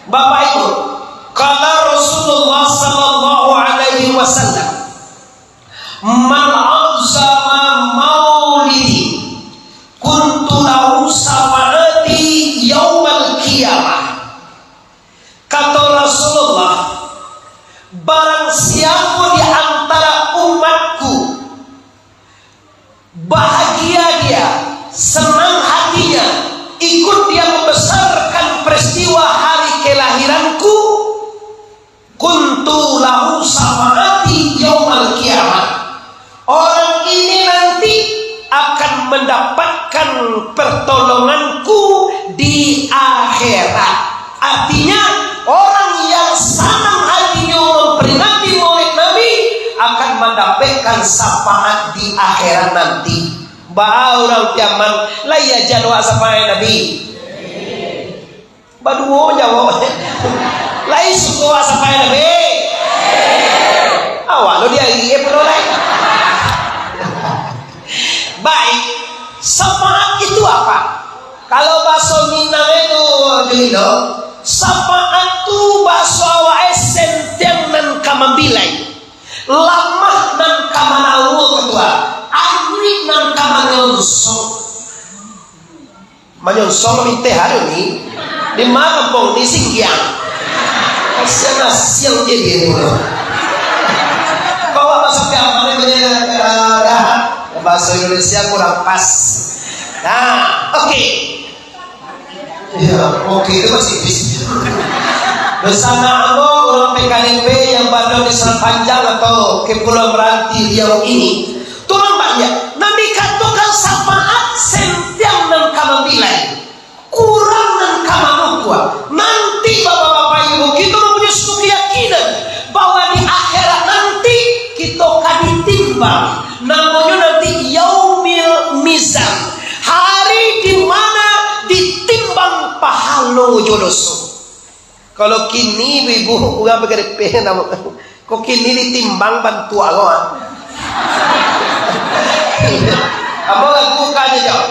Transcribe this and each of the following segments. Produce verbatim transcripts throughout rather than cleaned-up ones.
Bapak Ibu, kala Rasulullah sallallahu alaihi wasallam, "Man azama maulidi, kuntu lahu syafaati yaumal qiyamah." Kata Rasulullah, "Barang siapo di antara umatku bahagia dia, senang hatinya, ikut dia membesarkan peristiwa hari kelahiranku, kuntu lahu syafaati yaumal qiyamah." Orang ini nanti akan mendapatkan pertolonganku di akhirat. Artinya, orang yang sanang hatinyo memperingati Maulid Nabi akan mendapatkan syafaat di akhirat nanti. Baa urang Piaman, lai aja doa syafaat Nabi? Baduo jawab. Lai suko syafaat Nabi? Awak lo diagiah pulo lai. Baik, syafaat itu apa? Kalau bahaso Minang itu, Julido, syafaat tu bahaso awak e sentiang nan ka mambilai, lamah nan ka manawo, katua, anyuik nan ka manyonsong. Manyonsong minteh ado ni. Di ma kampuang ni? Singgiang. Asiang-asiang je dia ni. Kau apa sampai apa ni punya, ah, dah. Bahasa Indonesia kurang pas. Nah, oke. Ya, oke, itu masih bisa. Bersama ambo, urang P K L P yang baru di Serambi Panjang atau Kepulauan Meranti Riau ini, turun banyak. Nan dikatokan syafaat sentiang nan ka mambilai, kurang nan ka manukua. Nanti, bapak-bapak, ibu, kita mempunyai suatu keyakinan bahwa di akhirat nanti kita ka ditimbang. Namonyo nanti yaumil mizan, hari di mana ditimbang pahalo jo doso. Kalau kini, ibu-ibu, urang bagarepeh namo, kok kini ditimbang bantuak ko, ah. Apa lagu ka aja, jawab?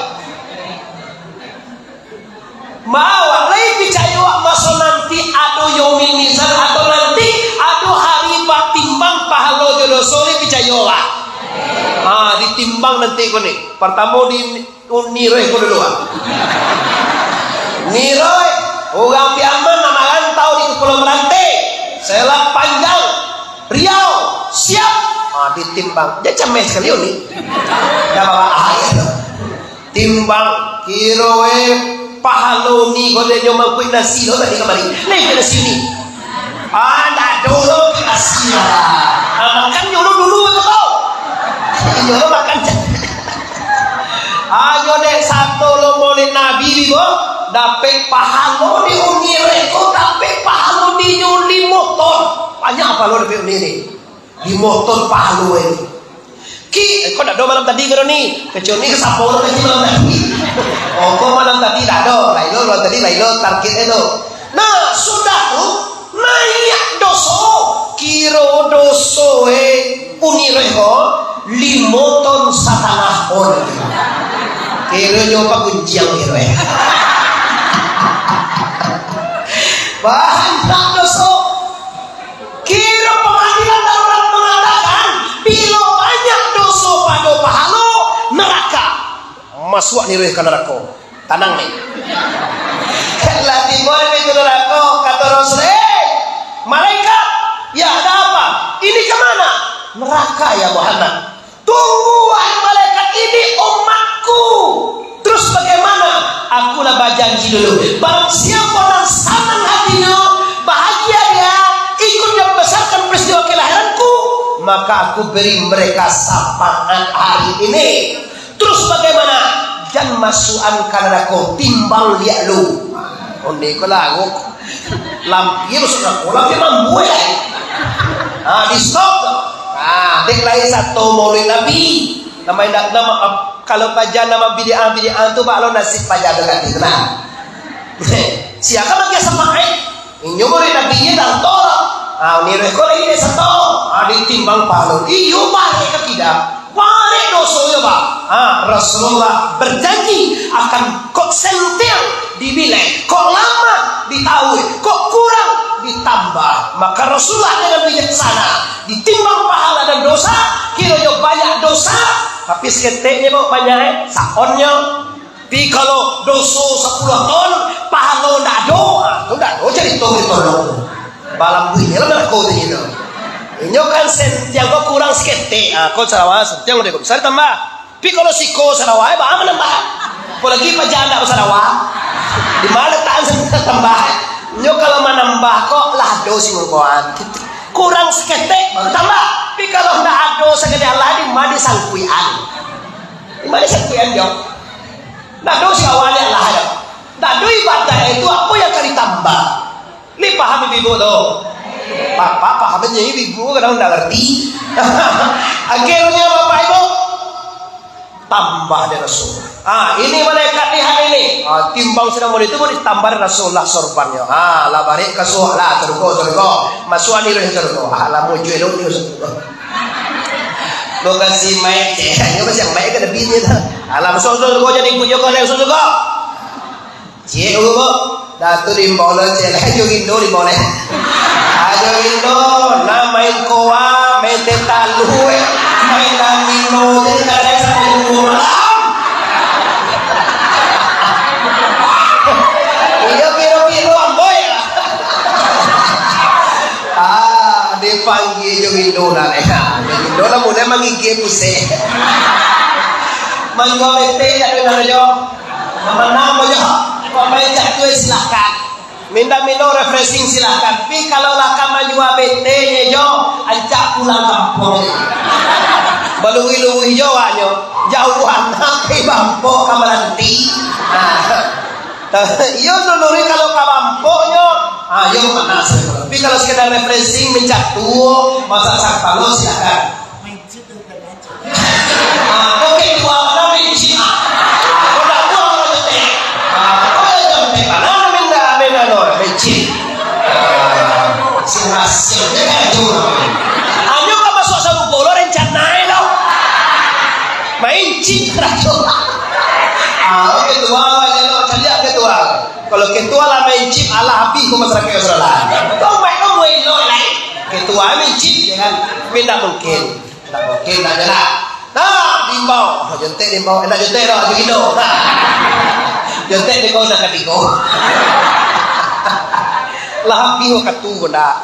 Mawak lai picayo awak maso nanti ado yaumil mizan atau nanti ado hari batimbang pahalo jo doso, lai picayo awak? Ha, ditimbang nanti ko ni. Partamo di Niroi ko dulu, ah. Niroi, urang Piaman nan marantau di Kepulauan Meranti, Serambi Panjang, Riau, siap. Ah, ditimbang. Jan cameh sakali ni. Dah bawa air. Timbang, kiro, eh, pahalo ni, ko dek nyo mangkuik nasi lo tadi kamari. Ni, nasi ni. Ah, ndak ado lo, nasi lah. Ah, makan nyo lo dulu, betul? Nyo lo makan. Ayo dek sato lo Maulid Nabi, Bibo, dapek pahalo di Uni Reko, dapek pahalo di nyo limo ton. Banyak pahalo dapek Uni ni. Limo ton pahalo ni. Ki, eh, kok dak ado malam tadi kau ni? Kecuali ke sapo lo kecil malam tadi. Oh, kok malam tadi dak ado. Lain lo, malam tadi lain lo, target itu. Nah, sudah tu, naiak doso. Kiro doso, eh, Uni Reko, limo ton satangah on. Kiro nyo pagunciang kiro, eh. Banyak doso. Kiro pangadilan darurat mangatakan, bilo banyak doso pado pahalo, narako. Masuak Uni Reko ka narako. Tanang ni. Lah tibo di pintu narako, kato Rasul, "Eh, malaikat, ya ada apa? Ini ke mana?" "Neraka, ya Muhammad." "Tunggu, wahai malaikat, ini umatku." "Terus bagaimana?" "Aku lah bajanji dulu, barang siapa nan sanang hatinyo, bahagia dia, ikut dia membesarkan peristiwa kelahiranku, maka aku beri mereka syafaat hari ini." "Terus bagaimana?" "Jan masuakan ka narako, timbang liak lu." Onde ko lah, lampir sudah ko, lampir mambuek. Ah, di stop. Ah, dek lai sato Maulid Nabi. Nama indak, nama, kalau paja nama bid'ah-bid'ah tu, bak lo nasib paja tu kan, gitu nah. Siapa lagi sama, eh? Inyo Maulid Nabi inyo dah tolak. Ah, Uni Reko lai dek sato. Ah, ditimbang pahalo. Iyo, barek ka kida. Barek doso yo, Pak. Ha, Rasulullah berjanji akan kok sentiang dibilai, kok lama ditauih, kok kurang tambah. Maka Rasulullah dengan bijaksana, ditimbang pahala dan dosa, kironyo banyak dosa, tapi saketeknyo, Buk, banyak, eh, saonnyo. Tapi kalau doso sapuluah ton, pahalo ndak ado, ah, tu ndak ado carito gitu lo. Balambuih lah narako tu gitu. Inyo kan sentiang ko kurang saketek, ah, ko sarawa sentiang ko, bisa ditambah. Tapi kalau siko sarawa, eh, baa manambah? Apolai paja ndak basarawa. Di ma latakan sarawa tambah? Nyo kalau manambah ko lah ado singurgoan. Kurang saketek baru tambah. Tapi kalau ndak ado sakali alah, di ma disangkuikan? Di ma disangkuikan, Jo? Ndak ado sarawa ni alah, Jo. Ndak ado ibadah itu, apo yang ka ditambah? Ni paham ibu-ibu tu? Bapak paham aja ibu-ibu, kadang ndak ngerti. Akhirnya bapak ibu, tambah dek Rasul. Ah, ini malaikat lihat ini. Ah, timbang sudah mulai tu, ditambah dek Rasulullah sorbannyo. Ah, lah barek ka surga lah, surga, surga. Masuk ni surga. Ah, lah mujui lu ni surga. Lo kasih mic, cek. Ini masih mic ke lebih ni tu. Alam surga, surga jadi punya kau naik surga. Ciek dulu, Buk. Dah tu diimbau lo, ciek lah, jo Indo diimbau leh. Ajo Indo, nah main koa, main teh talu, eh. Main domino, jadi kadang sampai dua malam. Iyo, piro-piro ambo ya. Ah, dipanggia jo Indo lah, leh. Jo Indo lah mulai mangigik pusek. Manjual bete, ya, dengar jo. Manang bajo, pamain catur silakan. Minda minum refreshing silakan. Tapi kalau lah ka manjua bete nyo jo, ancak pulang kampuang. Baluwi-luwi jo awaknyo. Jauah nak pai bampok ka Malanti. Nah. Iyo dulu ni kalau ka bampoknyo. Ah, iyo panas. Tapi kalau sekedar refreshing, main catur, masak sampalo silakan. Ah, kau ketua mana main chip? Ah, kau dah buang orang tu teh. Ah, kau dah jam teh mana main dah, main anu, main chip. Ah, si Hasil dia kan tu. Anyo kau masuk sarugo lo rencana lo. Main chip rajo. Ah, ketua awak ni lo, caliak ketua. Kalau ketua lah main chip, alah habis ko masyarakat Australia. Kau main kau main lo lain. Ketua main chip, ya kan? Tapi ndak mungkin. Ndak mungkin, ndak jaleh. Nah, diimbau. Oh, jontek diimbau. Eh, ndak jontek doh, jo Indo. Nah. Jontek diimbau nak katigo. Lah habis wakatu ko ndak.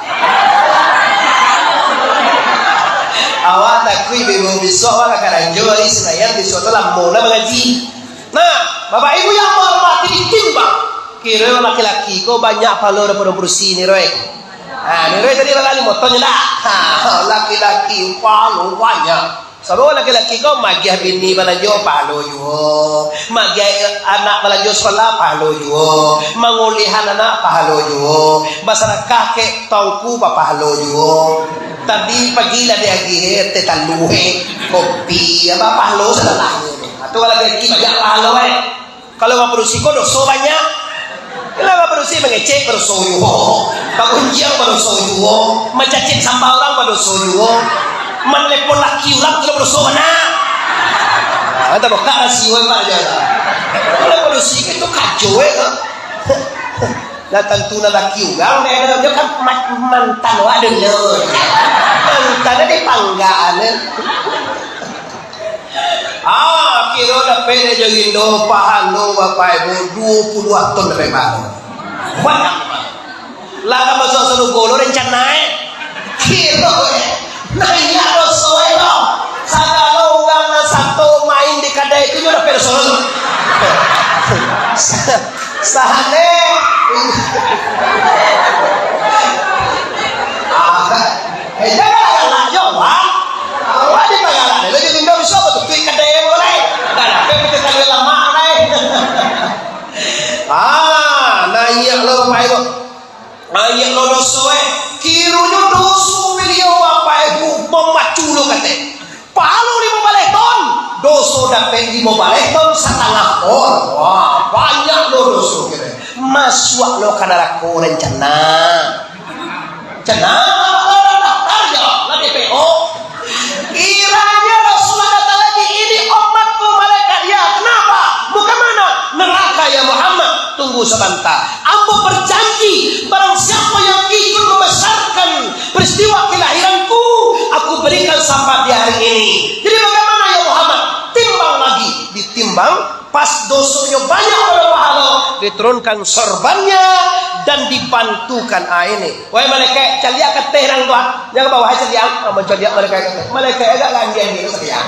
Awak takuik bibau bisuak awak ka karajo ari Senayan, bisuak tu lamo lah mangaji. Nah, Bapak Ibu yang menghormati, ditimbang. Kiro laki-laki ko banyak pahalo daripado padusi ni, Roy. Ha, ni Roy tadi lah limo ton je lah. Ha, laki-laki pahalo banyak. Sabab laki-laki ko magiah bini balanjo, pahalo juo. Magiah anak balanjo sekolah, pahalo juo. Mangulihan anak, pahalo juo. Basadakah kek tongku, bapahalo juo. Tadi pagi lah diagiah teh talu, eh, kopi, apa pahalo sadalahnyo. Ha, tu laki-laki banyak pahalo, eh. Kalau bapadusi ko doso banyak. Kalau bapadusi mangecek badoso juo. Bagunjiang badoso juo. Mancacek sampah urang badoso juo. Manelepon laki urang tu badoso bana. Nah, tabukak rasio Pak je. Kalau padusi ko tu kajo, eh, kan. Lah tantu nan laki urang, deh, deh, dia kan ma-, mantan awak dulu. Mantan dia dipangga, deh. Ah, kiro dapek dek jo Indo pahalo, Bapak Ibu, duo puluah ton dapek pahalo. Banyak. Lah ka masuak sarugo lo rencana, eh. Kiro, eh. Nah, iyo doso, eh, lo. Sagalo urang nan sato main di kadai tu, nyo dapek doso lo. Sahane. Ah, eh, jangan galak jo, Wan. Awak di panggalak dulu, jadi indak bisa batutuik kadai yang mulai. Dah dapek kita kali lama, mulai. Ah, naiak lo, Bapak Ibu. Naiak lo doso, eh. Kironyo doso baliau, Bapak Ibu, mamacu lo katek. Pahalo limo baleh ton, doso dapek limo baleh ton satangah ton. Wah, banyak lo doso kiro. Masuak lo ka narako rencana. Cenah, daftar jo, lah D P O. Kiranya Rasulullah datang lagi, "Ini umatku, malaikat." "Ya, kenapa? Mau ke mana?" "Neraka, ya Muhammad." "Tunggu sebentar. Ambo berjanji, barang siapa yang ikut Pas dosonyo banyak pado pahalo, diturunkan sorbannya dan dibantukan. Ah, ini. Wahai malaikat, caliak ka ateh urang tu, ah. Jan ka bawah, caliak. Ah, mancaliak malaikat ka ateh. Malaikat agak gandian dia, caliak.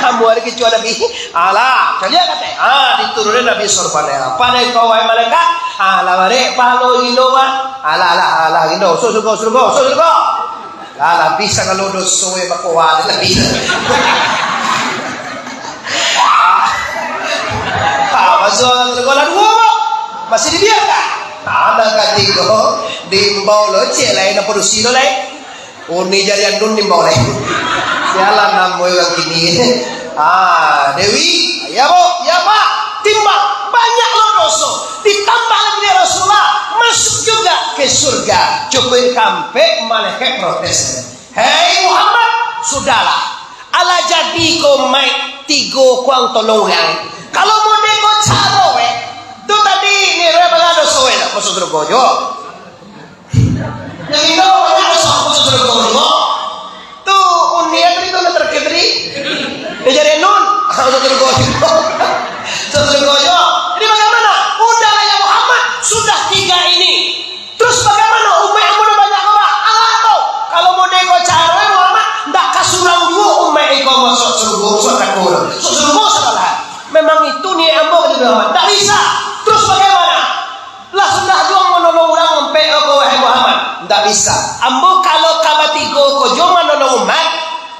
Kamu ada kicuan Nabi. Alah, caliak ka ateh. Ah, diturunan Nabi sorbannya. Pada kau, wahai malaikat, ah, lah barek pahalo Indo, Pak. Alah, alah, alah, Indo. Suruga, suruga, suruga. Lah, lah bisa kalau doso, eh, bakuat, lah bisa. Ah, masuk surga lah dua, Bang. Masih dibiarkan. Anak katigo, diimbau lo, cek lain, apa dusi lo lain. Uni jari andun diimbau lain. Sialan namo urang kini. Ah, Dewi, ya, Bu, ya, Pak. Timbang, banyak lo doso. Ditambah lagi dek Rasulullah, masuk juga ke surga. Cukuik kampek, malaikat protes. Hei Muhammad, sudahlah. Alah jadi ko maik tigo kuang tolong urang. Kalau model ko caro, eh, tu tadi ni, eh, banyak doso, eh, nak masuk surga jo. Yang Indo banyak doso, masuk surga jo. Tu, Uni tadi tu nak terakhir tadi. Dia jadi nun, masuk surga jo. Masuk surga jo. Jadi bagaimana? Udahlah ya Muhammad, sudah tiga ini. Terus bagaimana umaik ambo nan banyak ko, Pak? Alah tu, kalau model ko caro, Muhammad, ndak ka surang juo umaik ko masuk surga, masuk surga. Masuk surga salah. Memang itu niat ambo, kata Muhammad. Ndak bisa. Terus bagaimana? Lah sudah juo manolong urang ampek ko, wahai Muhammad. Ndak bisa. Ambo kalau ka batigo ko juo manolong umaik,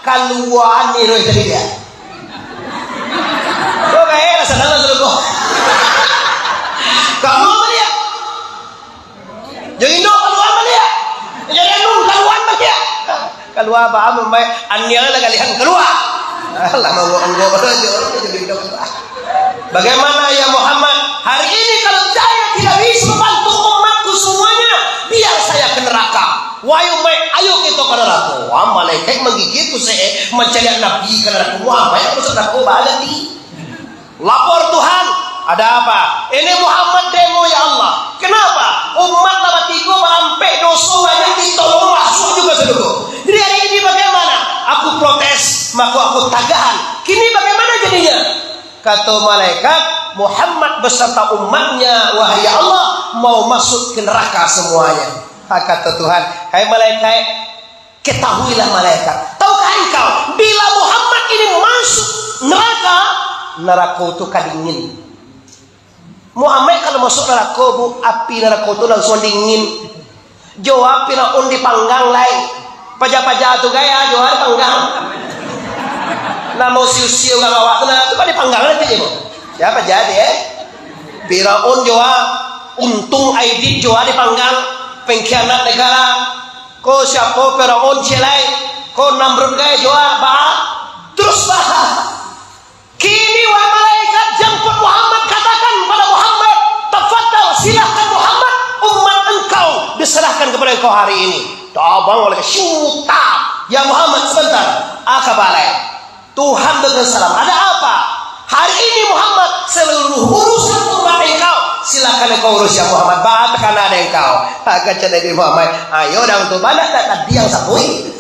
kaluaan ni roh dari dia. Ko kayak lah salah lah surga. Kamu apa dia? Jadi Indo kalua baliak. Jadi Anun kalua baliak. Kalua apa? Ambo main aniang lah kalian kalua. Alah, mangok-ngok aja, jadi Indo kalua. Bagaimana ya Muhammad? Hari ini kalau saya tidak bisa membantu umatku semuanya, biar saya ke neraka. Wahai umat, ayo kita ke neraka. Wah, malaikat menggigit tu se, mencari Nabi ke neraka. Wah, banyak masuk neraka, banyak ni. Lapor Tuhan, ada apa? Ini Muhammad demo, ya Allah. Kenapa? Umat lah batigo barampek, doso banyak, ditolong masuk juga surga. Jadi hari ini bagaimana? Aku protes, maka aku tagahan. Kini bagaimana jadinya? Kata malaikat, Muhammad beserta umatnya, wahai ya Allah, mau masuk ke neraka semuanya. Ha, kata Tuhan, hai malaikat, ketahuilah malaikat, tahukah engkau, bila Muhammad ini masuk neraka, neraka tu ka dingin. Muhammad kalau masuk neraka, Bu, api neraka tu langsung dingin. Joa Firaun dipanggang lai. Paja-paja tu gaya, Joa dipanggang. Namo siu-siu urang awak tu, nah, tu kan dipanggang nanti je, Bu. Siapa jadi, eh? Firaun Joa, untung Aidin Joa dipanggang, pengkhianat negara. Ko siapo Firaun ciek lai? Ko Namrud gai jua, ba? Terus ba? Kini, wahai malaikat, jamput Muhammad, katakan pada Muhammad, "Tafadhal, silahkan Muhammad, umat engkau diserahkan kepada engkau hari ini." Tabang malaikat, syutap. "Ya Muhammad, sebentar." Aka balai. Tuhan dengan salam, "Ada apa?" "Hari ini Muhammad, seluruh urusan umat engkau, silakan engkau urus ya Muhammad, ba takana dek engkau." Kata Nabi Muhammad, "Ayo dang tu, banyak tak tadi yang sabui?"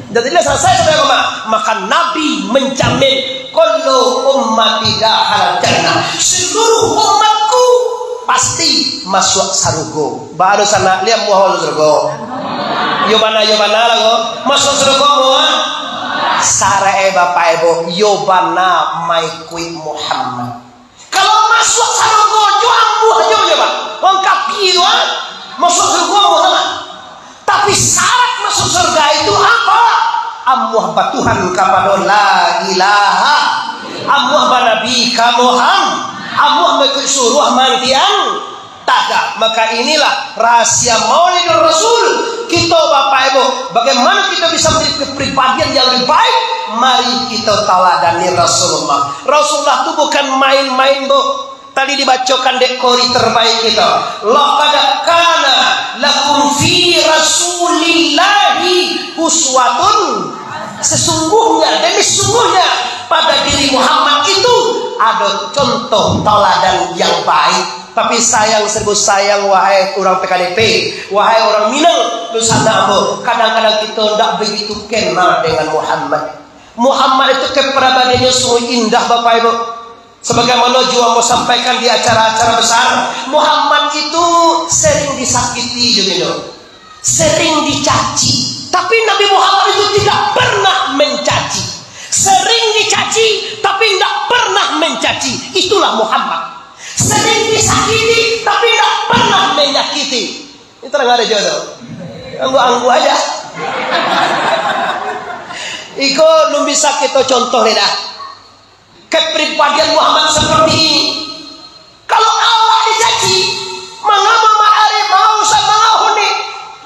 Jadi lah selesai sampai rumah. Maka Nabi menjamin, "Kullu ummati dakhalal jannah." Seluruh umatku pasti masuk sarugo. Baru sana, lihat muha masuk sarugo. Yo bana, yo bana lah ko. Masuk sarugo muha. Sarai bapak ibu, yo bana maikuik Muhammad. Kalau masuk sarugo jo ambuah jo, jo, Pak. Wong kapi tu, ah. Masuk sarugo muha. Tapi syarat masuk surga itu apa? Amuah batuhan kapado la ilaha. Amuah banabi ka Muhammad. Amuah maikuik suruah mantian. Tagak. Maka inilah rahasia Maulidur Rasul. Kita, Bapak Ibu, bagaimana kita bisa menjadi kepribadian yang lebih baik? Mari kita taladani Rasulullah. Rasulullah tu bukan main-main, Bu. Tadi dibacokan dek qori terbaik kita, "Laqad kana lakum fi Rasulillahi uswatun." Sesungguhnya, demi sesungguhnya, pada diri Muhammad itu ada contoh tauladan yang baik. Tapi sayang seribu sayang, wahai urang P K D P, wahai urang Minang, Nusantara ambo, kadang-kadang kita ndak begitu kenal dengan Muhammad. Muhammad itu kepribadiannya sungguh indah, Bapak Ibu. Sebagaimana juo ambo sampaikan di acara-acara besar, Muhammad itu sering disakiti juga, sering dicaci. Tapi Nabi Muhammad itu tidak pernah mencaci. Sering dicaci, tapi tidak pernah mencaci. Itulah Muhammad. Sering disakiti, tapi tidak pernah menyakiti. Itu orang ada jodoh. Anggu-anggu aja. Iko lun bisa kita contoh ni dah. Kepribadian Muhammad seperti ini. Kalau awak dicaci, mangamo maarif, mangamo ustaz, mangamo ni,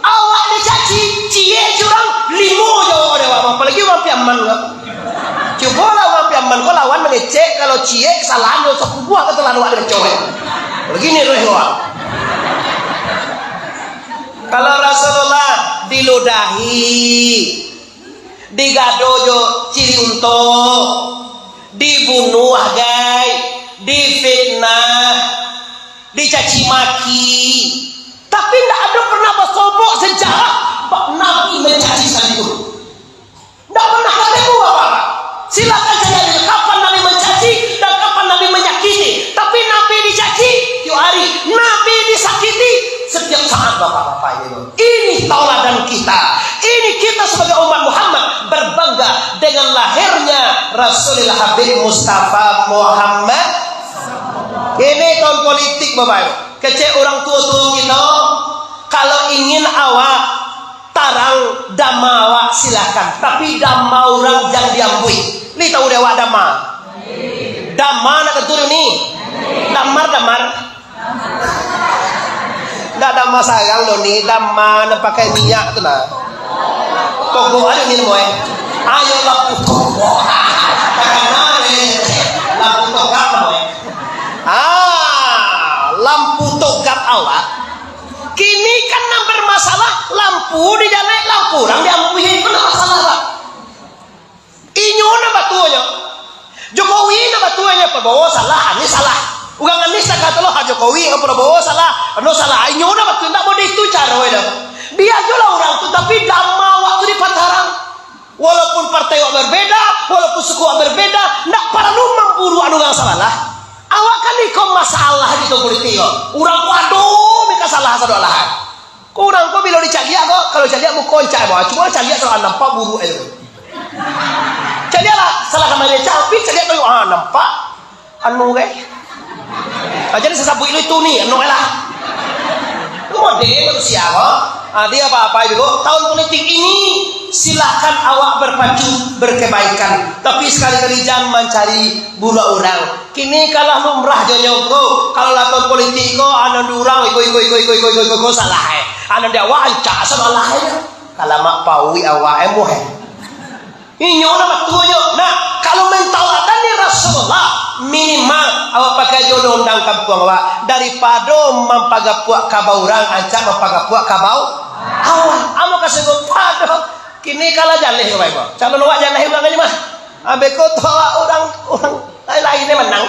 awak dicaci, ciek curang, limo jo awak, apalagi urang Piaman ko. Cubolah urang Piaman ko lawan mangecek, kalau ciek, salah, nyo sakubuah ka talan awak dicoek. Begini roh awak. Kalau Rasulullah diludahi, digado jo ciri unto, dibunuah gai, difitnah, dicaci maki. Tapi ndak ado pernah basobok sejarah bak Nabi mancaci sakali pun. Ndak pernah katemu bapak-bapak. Silakan cari kapan Nabi mancaci dan kapan Nabi manyakiti. Tapi Nabi dicaci tiok hari, Nabi disakiti setiap saat, bapak-bapak ini. Ini tauladan kita. Ini kita sebagai umat Muhammad berbangga dengan lahirnya Rasulullah Habib Mustafa Muhammad. Ini tahun politik, Bapak Ibu. Kecek urang tuo-tuo kita, kalau ingin awak tarang dama awak, silahkan. Tapi dama urang jan diambuih. Ni tahu dek awak dama? Dama nak tentu ni. Damar, damar. Ndak dama sarang doh ni, dama nan pakai minyak tu nah. Togok ado ni namo eh. Ayo lampu togok. Takana eh. Lampu togok namo eh. Ah, lampu togok awak. Kini kan nan bermasalah lampu dijalek, lampu urang diambuih, itu ndak masalah lah. Inyo nan batuanyo. Jokowi nan batuanyo, Prabowo salah, Anies salah. Urang Anies tak kata lo, ha, Jokowi, ha, Prabowo salah, anu salah. Inyo nan batuan, ndak model itu caro itu. Biajolah urang tu, tapi dama awak tu dipatarang. Walaupun partai awak berbeda, walaupun suku awak berbeda, ndak paralu mamburuakan urang sabalah. Awak kan iko masalah di politik ko. Urang ko ado mika salah sado alahan. Ko urang ko bilo dicaliak ko, kalau caliak muko ancak bawah, cuma caliak salah nampak buruak itu. Caliaklah, salah kamari ancak, tapi caliak tu, ah, nampak anu kan. Ah, jadi sasabuik lu itu ni, anu lah. Itu model manusia ko. Ah, dia apa-apa itu ko. Tahun politik ini, silakan awak berpacu, berkebaikan. Tapi sekali-kali jangan mancari buruak urang. Kini kalah lumrah jo nyo ko. Kalau lah tahun politik ko, anan di urang iko, iko, iko, salah eh. Anan di awak ancak salah eh. Kalau mak paui awak eh, muh eh. Inyo lah batuanyo. Nah, kalau mentauladan ni Rasulullah, minimal awak pakai jo undang-undang kampuang awak. Daripado mampagapuak kaba urang, ancak mampagapuak kaba awak. Amo kasih pado. Kini kalah jaleh awak ko. Calon awak jaleh urang aja mah. Abeko tu awak urang, urang lain-lain ni manang.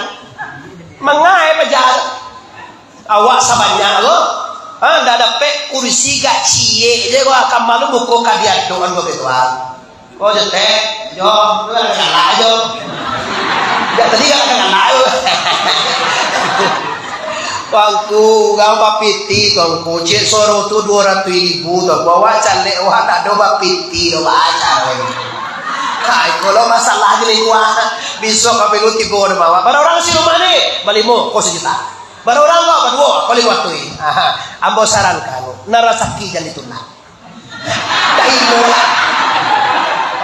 Mangai paja. Awak sabanyak tu, ha, ndak dapek kursi gak ciek je, ko akan malu buko ka diadokan ko ketua. Ko jetek, jo, tu galak jo. Jak tadi galak-galak tu. Tuanku, urang bapiti, Tuanku. Cek suaro tu duo ratuih ribu, Tuanku. Awak caleg, awak ndak ado bapiti, doh, baca, weh. Ha, iko lo masalah je lingkuang. Bisuak ka pilu tibo dek awak. Bara urang si rumah ni? Balimo, ko sajuta. Bara urang ko? Baduo, ko limo ratuih. Aha, ambo sarankan, nan rasaki jan ditulak. Tarimo lah.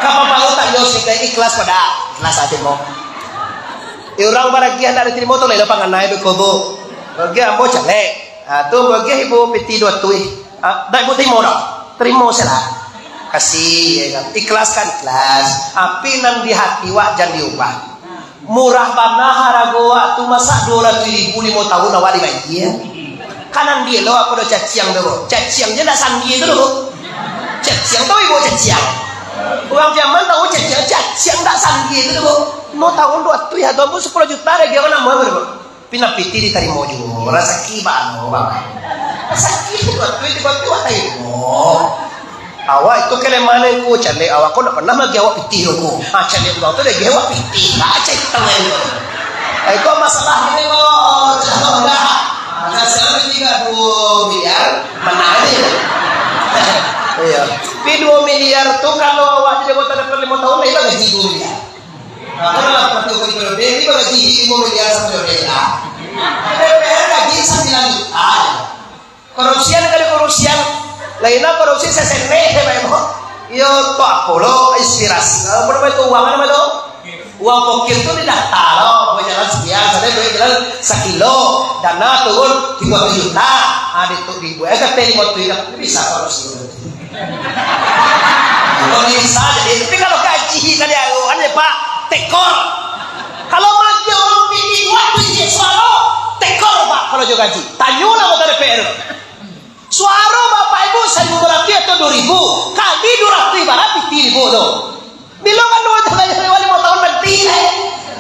Kapapalo tanyo siko ikhlas ko ndak? Ikhlas ati mo. Eh, urang baragiah ndak ditarimo tu, lelo panganai beko bu. Bagi ambo caleg. Ha, tu bagi ibu piti duo ratuih. Ha, ndak ibu tarimo doh. Tarimo sajolah. Kasih, ya kan? Ikhlas kan? Ikhlas. Tapi nan di hati wak jan diubah. Murah bana harago wakatu, masa duo ratuih ribu limo tahun awak dibayia? Kanan dielo apo do caciang tu, Bro? Caciang je ndak sandi tu, Bro. Caciang tahu ibu caciang? Urang Piaman tahu caciang, caciang ndak sandi tu, Bro. Limo tahun duo ratuih atau pun sapuluah juta lagi awak namo, Bro. Pina piti ditarimo juo, rasaki bano, Bang. Rasaki duo ratuih ribu awak tarimo. Awak itu kalemahan ko, caleg awak ko ndak pernah magiah awak pitih ko. Ah, caleg urang tu diagiah awak pitih. Baca itu tangan tu. Iko masalah ini kok, dah. Nah, sekarang tiga duo miliar, mana ni? Iya. Tapi duo miliar tu kalau awak jadi anggota D P R lima tahun, itu gaji duo miliar. Nah, kalau lah waktu gaji periode, ini gaji lima miliar satu periode lah. D P R gaji sembilan juta. Korupsian kali korupsian. Lainlah korupsi sesenek, Bapak Ibu. Iyo, tu apo lo, inspirasi. Apo namo itu, uang namo itu? Uang pokir tu didaftar lo, buah jalan sekian, sana buah jalan sakilo, dana turun tigo ratus juta. Ah, di tu dibuat, eh, kata lima ratus juta, bisa korupsi. Kalau bisa jadi, tapi kalau gaji tadi aruan ya, Pak, tekor. Kalau magi orang tinggi dua biji suara, tekor, Pak, kalau juga gaji. Tanyolah anggota D P R. Suaro Bapak Ibu saribu barati atau duo ribu, kali duo ratuih barati tigo ribu tu. Bilo kan duo tahun, limo tahun nanti, eh?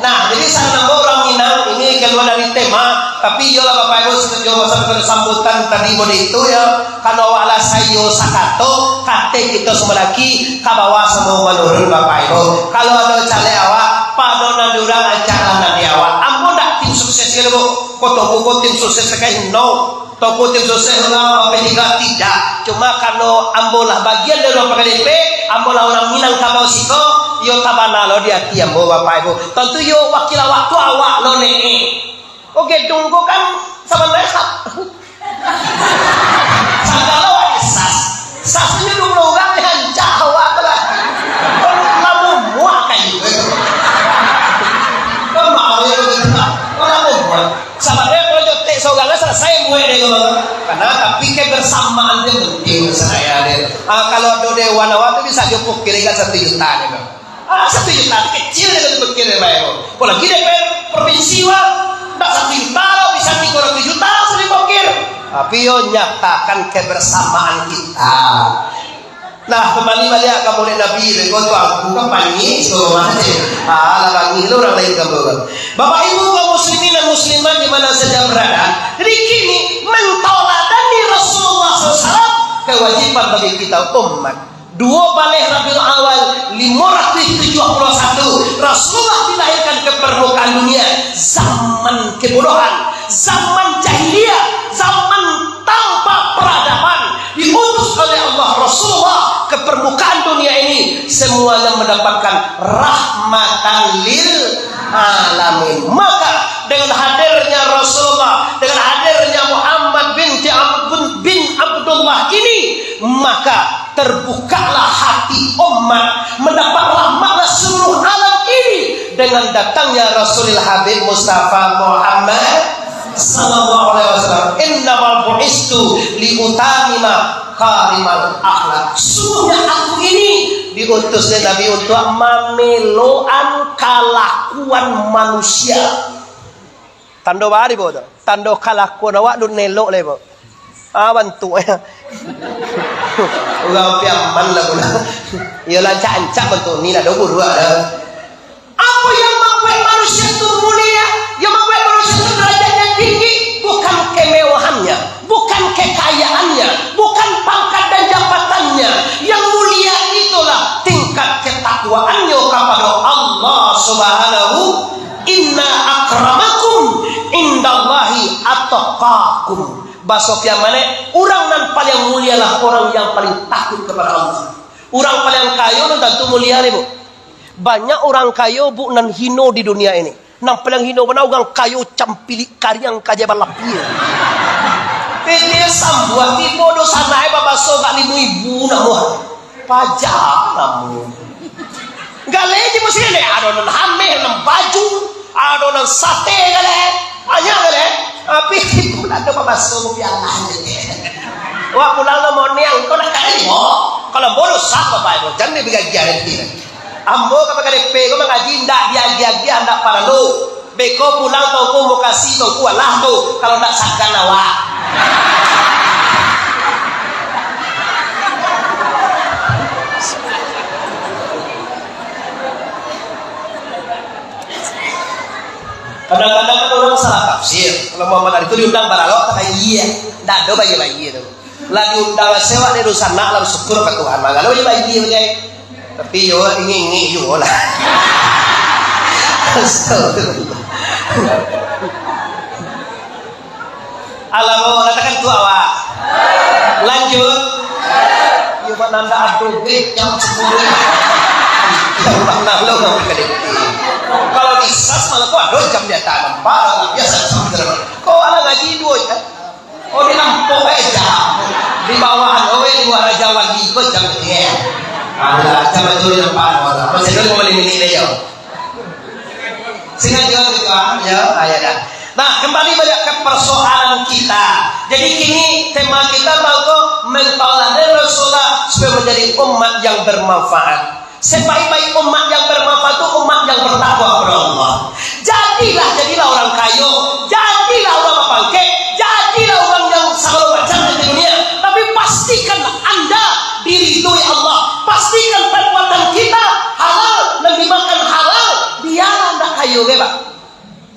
Nah, jadi sanak urang Minang, ini kalua dari tema, tapi iyolah Bapak Ibu, satuju maso ka sambutan tadi bodi itu, ya. Kalau awak lah saiyo sakato, kato kito samo lagi, ka bawah samo manurun, Bapak Ibu. Kalau ado caleg awak, pado nan di urang, ancak lah nan di awak. Ambo ndak tim sukses gitu, Bu. Koto buku tim sukses kayak no. Toko tim sukses urang P tiga tidak. Cuma karano ambo lah bagian dari urang P K D P, ambo lah urang Minangkabau siko, iyo tabana lo di ati ambo, Bapak Ibu. Tantu iyo wakil awak tu awak lo ne. Oh, gedung ko kan sabananyo sat-, sagalo awak di sas. Sas tu duo puluah urang, rancak awak tu lah. Lamun muak kayu. Kan mau yo gitu lah. Lamun muak. Sabananyo kalau jotek sorang lah salasai buek dek ko. Karano tapi kebersamaan tu penting sanak dek. Ah, kalau ado dewan awak tu bisa jo pukir ingat satu juta dek ko. Ah, satu juta tu kecil dek ko pukir dek ko. Apolai D P R provinsi wak, ndak satu juta lo, bisa tigo ratuih juta sudah dipukir. Tapi yo nyatakan kebersamaan kita. Nah, kumbali baliak ka Maulid Nabi, beko tu aku kan bangih, so, ah, lah bangih lo urang lain ka urang. Bapak Ibu kaum muslimin dan muslimat di mana saja berada, jadi kini mentauladani Rasulullah sallallahu alaihi wasallam kewajiban bagi kita umat. Duo baleh Rabiul Awal limo ratuih tujuah puluah satu, Rasulullah dilahirkan ke permukaan dunia. Zaman kebodohan, zaman jahiliyah, zaman tanpa peradaban, diutus oleh Allah Rasulullah ke permukaan dunia ini, semuanya mendapatkan rahmatan lil alamin. Maka dengan hadirnya Rasulullah, dengan hadirnya Muhammad binti Abdul bin Abdullah ini, maka terbukalah hati umat mendapat rahmatlah seluruh alam ini dengan datangnya Rasulil Habib Mustafa Muhammad sallallahu alaihi wasallam. Innamal bu'istu liutamima karimal akhlak. Sungguhnya aku ini diutus dek Nabi untuk mameloan kalakuan manusia. Tando bari, Bo, tu. Tando kalakuan awak dun elok lai, Bo. Ah, bantuaknyo. Urang piaman lah pula. Iyo, lancak-ancak bantuak ni lah, do buruak dah. Apa yang membuat manusia itu mulia, yang membuat manusia itu derajatnya tinggi, bukan kemewahannya, bukan kekayaannya, bukan pangkat dan jabatannya. Yang mulia itulah tingkat ketakwaannya kepada Allah Subhanahu. Inna akramakum indallahi atqakum. Baso piamannya, urang nan paling mulialah urang yang paling takut kepada Allah. Urang paling kayo nan tantu mulia ni, Bu. Banyak urang kayo, Bu, nan hino di dunia ini. Nan paling hino bana urang kayo campilik kariang kaja balapia. Ini sambuah tibo dosa naik babaso gak limo ibu namuah. Paja namuah. Galeh je musim ni, ado nan hameh, nan baju, ado nan sate galeh. Banyak galeh. Tapi tibo nak ke babaso piala je. Wak pulang lo moniang, kau nak kari mo. Kalau bodoh sah bapak ibu, jangan digagiah nanti. Ambo ka P K D P ko mangaji indak diagiah-agiah, indak paralu. Beko pulang tongku mukasi tongku alah tu, kalau indak sagan awak. Kadang-kadang kan urang salah tafsir. Kalau Muhammad Ali tu diundang baralok, kata iya. Indak ado bayi-bayi tu. Lah diundang ase awak dek dunsanak, lah basyukur ka Tuhan. Mangalo jo bagi bagai. Tapi yo, ingek-ingek juo lah. Astagfirullah. Alamak, katakan tu awak. Lanjut. Yo, mana ndak ado, eh, jam sepuluh. Jam enam lo, nggak boleh. Kalau di sas malah kok ado jam di atas, nampak lah, biasa jam berapa. Kok alah ngaji duo jam? Oh, di lampau, eh, jam. Di bawah, oh, eh, di luar aja wali, kok jam dia. Alah, jam itu di depan, orang. Masih ada lima menit dia, yo. Sengaja gitu, ah, ya, ah, ya dah. Nah, kembali balik ke persoalan kita. Jadi kini tema kita tahu kok, mentauladan Rasulullah supaya menjadi umat yang bermanfaat. Sebaik-baik umat yang bermanfaat itu umat yang bertakwa kepada Allah. Jadilah, jadilah orang kayo, jadilah orang bapangkek, jadilah orang yang segala macam di dunia. Tapi pastikan anda diridhoi Allah. Pastikan perbuatan kita halal, nan dimakan halal, biar anda kayo, ge, Pak.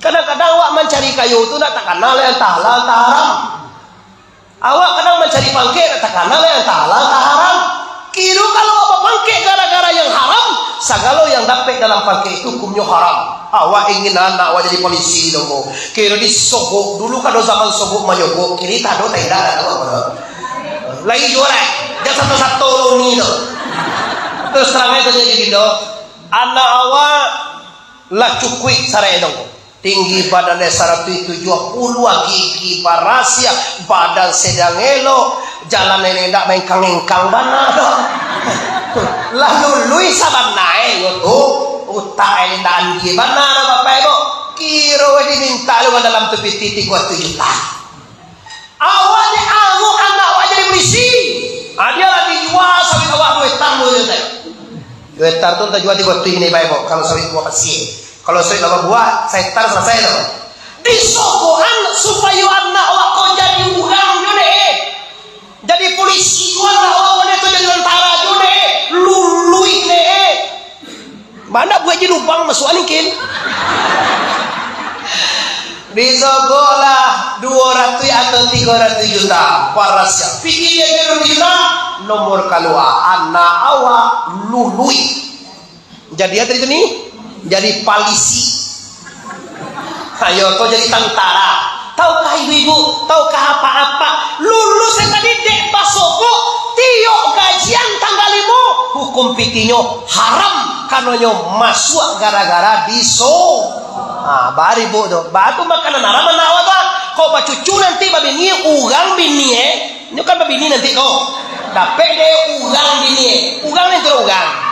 Kadang-kadang awak mancari kayo tu ndak takana lah antah halal, antah haram. Awak kadang mancari pangkek ndak takana lah antah halal, antah haram. Kiro kalau awak bapangkek gara-gara yang haram, sagalo yang dapek dalam pangkek itu hukumnyo haram. Awak ingin anak awak jadi polisi, dong. Kiro disogok, dulu kan ado zaman sogok manyogok, kini tak ado, tak indak, tak tahu apa. Lain juo lah, jan sato-sato lo ni tu. Terus terang aja jadi gitu. Anak awak lah cukuik sarai dong. Tinggi badan dia saratuih tujuah puluah, gigi barasiah, badan sadang elok, jalan ini indak maengkang-engkang bana doh. Lah luluih sabana e, yo tu, utak e indak andi bana doh, Bapak Ibu. Kiro diminta lu dalam tu pitih tigo ratuih juta. Awak ni angguk anak awak jadi polisi. Ah, dia lah dijua sawit awak duo hektar dulu tu. Duo hektar tu tajua tigo ratuih ni, Bapak Ibu, kalau sawit buah pasir. Kalau sawit labuah, sahektar salasai tu. Disogokan supayo anak awak ko jadi urang jo deh. Jadi polisi juo anak awak ko, jadi tentara juo deh. Luluih deh. Bana buek ji lubang masuak angin. Disogoklah duo ratuih atau tigo ratuih juta. Parasiah. Pitih dia tigo ratuih juta, nomor kalua, anak awak luluih. Jadi apa itu ni? Jadi palisi. Ayo, kau jadi tentara. Tahukah ibu-ibu? Tahukah apa-apa? Lulus tadi dek basogok, tiok gajian tanggal limo, hukum pitinyo haram, karanonyo masuak gara-gara diso. Ha, bari bu tu. Ba tu makanan haram anak awak tu. Kau bacucu nanti babini, urang bini, eh. Nyo kan babini nanti tu. Dapek dek urang bini, eh. Urang ni tu urang.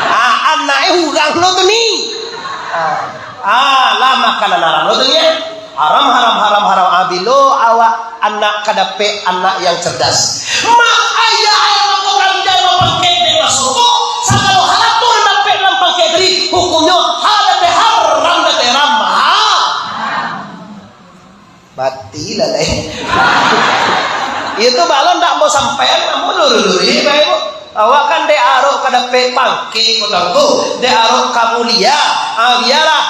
Ha, anak eh urang lo tu ni. Ha. Ah, lah makanan haram lo tu nyo. Haram, haram, haram, haram. Ah, bilo awak anak ka dapek anak yang cerdas. Mak ayah, ayah mako kalian mapangkek dek masuk tu, sagalo harato nan dapek dalam pangkek tadi, hukumnyo halal dek haram dek haram. Ha. Mati lah, lai. Itu balon ndak mau sampaian, kamu lurus-lurus, Bapak Ibu. Awak kan dek arok ka dapek pangkek, ko tangku. Dek arok ka mulia. Ah, bialah.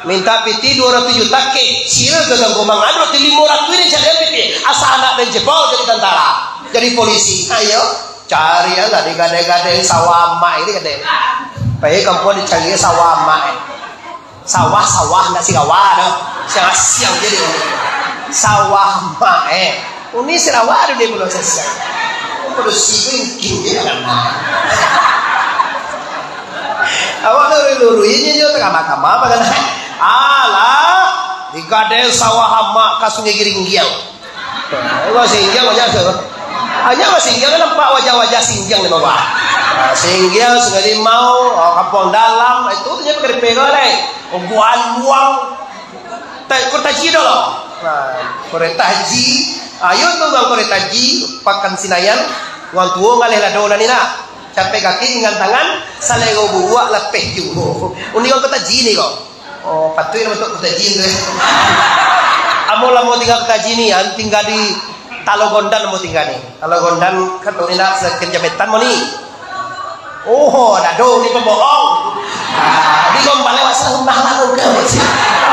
Minta pitih duo ratuih juta kecil, ko tangku. Mangadok di limo ratuih ni cari pitih. Asa anak den jebol jadi tentara, jadi polisi. Ayo, cari lah di gadai-gadai sawah amak ini gadai. Pai kampuang dicari sawah amak ini. Sawah, sawah, ndak sirawa doh. Siang-siang jadi. Sawah mak, eh. Uni sirawa doh dia pulau sesiang. Pulau siku ingking dia kan. Awak tu lurui-lurui je, je tengah mahkamah apa kan? Alah, digadai sawah amak ka Sungai Giringgiang. Wah, Singgiang banyak tu. Hanya mah Singgiang kan nampak wajah-wajah Singgiang di bawah. Ah, Singgiang, Sungai Limau, ah, Kampuang Dalam, itu tu je pakai dipega lai. Oguan Buang. Ta-, Kota Ji dah lah. Nah, Kota Ji. Ayo tu bang Kota Ji, Pakan Sinayan. Wang tuo ngalih lado lah ni nak. Capek kaki tinggal tangan, salero buruak lapeh juo. Undi bang Kota Ji ni kok. Oh, patuik lah bantuak Kota Ji tu, eh. Ambo lamo tingga Kota Ji ni, an, tingga di Talo Gondan ambo tingga ni. Talo Gondan kan tu ni nak, sakit jametan mo ni. Oh, dado ni pembohong. Ah, di gombal lewat salah rumah lah tu kan.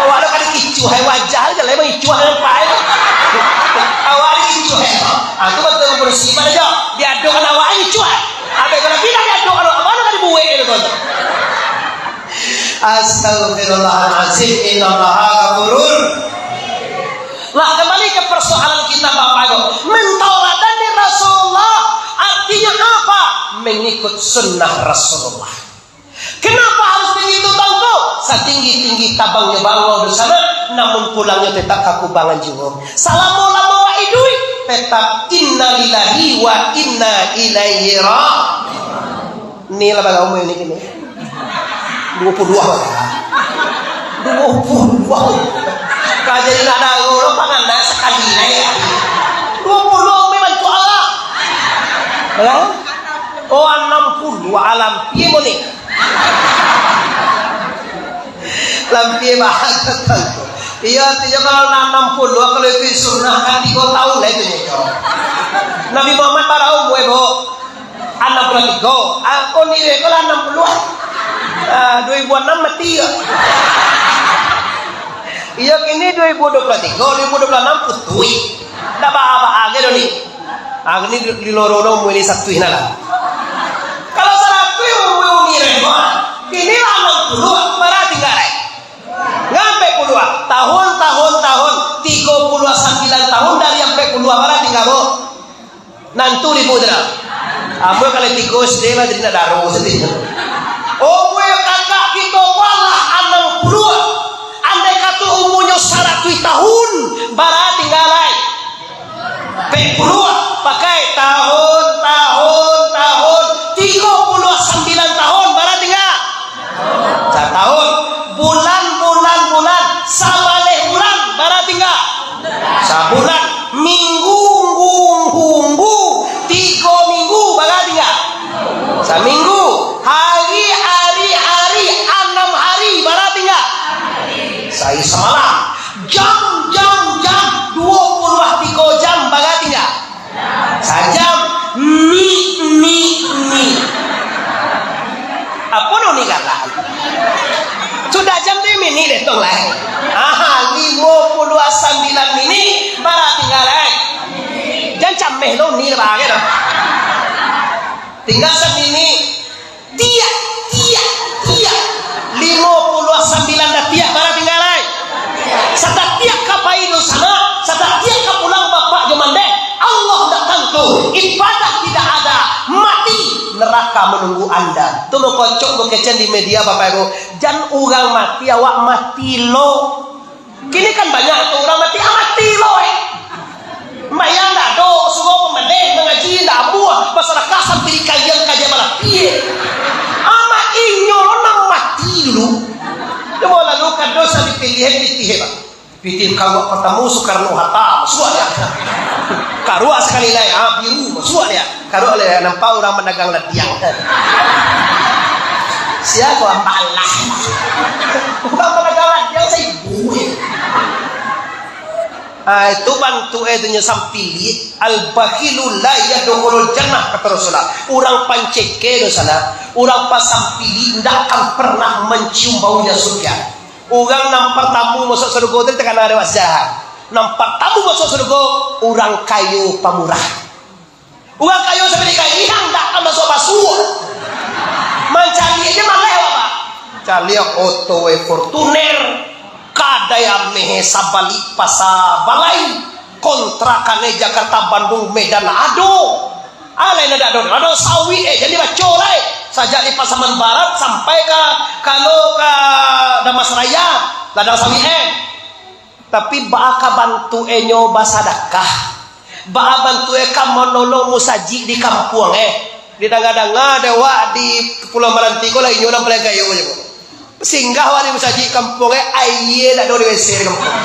Awak tu kan dikicuah, eh, wajah je lah, emang icuah dengan pai. Awak dikicuah, eh. Ah, tu betul bersih pada je. Diadokan awak, eh, icuah. Abis kalau bilang diadokan awak, mana kan dibuek tu kan. Astagfirullahalazim, innallaha ghafurur. Lah, kembali ke persoalan kita, Bapak Ibu. Mentauladan Rasulullah, artinya apa? Mengikut sunnah Rasulullah. Kenapa harus begitu, Tuangku? Satinggi-tinggi tabangnyo bangau di sana, namun pulangnyo tetap ka kubangan juo. Salamo-lamo awak iduik, tetap innalillahi wa inna ilaihi ra-, Ni lah bara umua ni kini? Duo puluah lah. Duo puluah. Ka jadi nak daro lo, pangan dah sakali lai. Duo puluah umua bantuak lah. Lah? Oh, anam puluah, alam pie mo ni. Lampia bahagian. Iyo, artinyo kalau lah anam puluah, kalau itu sunnah kan tigo tahun lah itu nyo. Nabi Muhammad bara umua, Bu? Anam puluah tigo. Ah, ko ni, ko lah anam puluah. Ah, duo ribu anam mati yo. Iyo, kini duo ribu duo puluah tigo, duo ribu duo puluah anam putuih. Ndak baa-baa agai doh ni. Ah, kini di, di loro no umua ni satuih nah lah. Kalau saratuih umua ni, kini lah anam puluah, bara tingga lai? Ampek puluah. Tahun, tahun, tahun. Tigo puluah sambilan tahun dari ampek puluah, bara tingga, Bu? Nantu ribu tu lah. Ambo kalau tigo S D lah, jadi nak daro sajo. Umua kakak kito ko lah anam puluah. Andai kato umuanyo saratuih tahun, bara tingga lai? Ampek puluah. Pakai tahun, tahun, tahun. Tigo puluah sambilan tahun, bara tingga? Satahun. Bulan, bulan, bulan. Sabaleh bulan, bara tingga? Sabulan. Minggu, nggu, nggu, nggu. Tigo minggu, bara tingga? Saminggu. Hari, ari, ari. Anam hari, bara tingga? Sahari samalam. Jam, jam, jam. Duo puluah tigo jam, bara tingga? Sajam, ni, ni, ni. Apo no ni galak? Sudah jam tu minit deh tong lai. Aha, limo puluah sambilan minit, bara tingga lai? Jan cameh lo ni lah bagai doh. Tingga saminit. Tiak, tiak, tiak. Limo puluah sambilan datiak, bara tingga lai? Satatiak ka pai dunsanak, satatiak ka pulang bapak jo mandeh, Allah ndak tantu, ibadah tidak ada, mati, neraka menunggu anda. Tu mukocok, mukecen di media, Bapak Ibu. Jan urang mati, awak mati lo. Kini kan banyak tu urang mati, ah, mati lo, eh. Sumbayang ndak ado, suruah pamandeh, mangaji ndak amuah, basadakah sampai dikaliang ka dia malapie. Amak inyo lo nan mati dulu. Cubo lalu ka dosa dipilih, pitih, Pak. Pitih karuak partamo Soekarno Hatta, masuak dia. Karuak sakali lai, ah, biru, masuak dia. Karuak lai, nampak urang managang ladiang. Sia ko ambalah. Urang managang ladiang saibu, eh. Ah, itu bantuak eh, tu nyo sampili. "Al-bakhilu la yadkhulul jannah," kata Rasulullah. Urang panceke tu sanak, urang pasampili ndak akan pernah mancium baunya surga. Urang nan partamo masuak surga tu takana dek awak sajarah. Nan partamo masuak surga, urang kayo pamurah. Urang kayo sampai dikaihan, ndak ka masuak-masuak. Mancaliak je maleh, Bapak. Caliak oto, eh, Fortuner, kadai ameh sabalik pasa balai, kontrakan, eh, Jakarta, Bandung, Medan ado. Alai ndak ado, ado sawit, eh, jadi baco lai. Sajak di Pasaman Barat sampai ka, kalau ka Damas Raya, ladang sawit, eh. Tapi baa ka bantuak e nyo basadakah? Baa bantuak e ka manolong musajik di kampuang e? Didanga-danga dek awak di Pulau Maranti ko lah inyo nan paliang kayo nyo ko. Singgah awak di musajik kampuang e, aia ndak ado di W C di kampuang.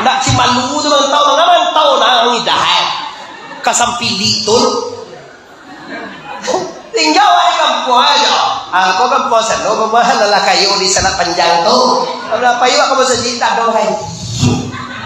Ndak cimalu tu mantau, manga mantau nah ngidah e. Ka sampili tu. Tingga awak di kampuang ajo. Angko kampuang sano, mamahan lah kayo di Sanak Panjang tu. Kalau pai awak ka musajik, ndak ado lai.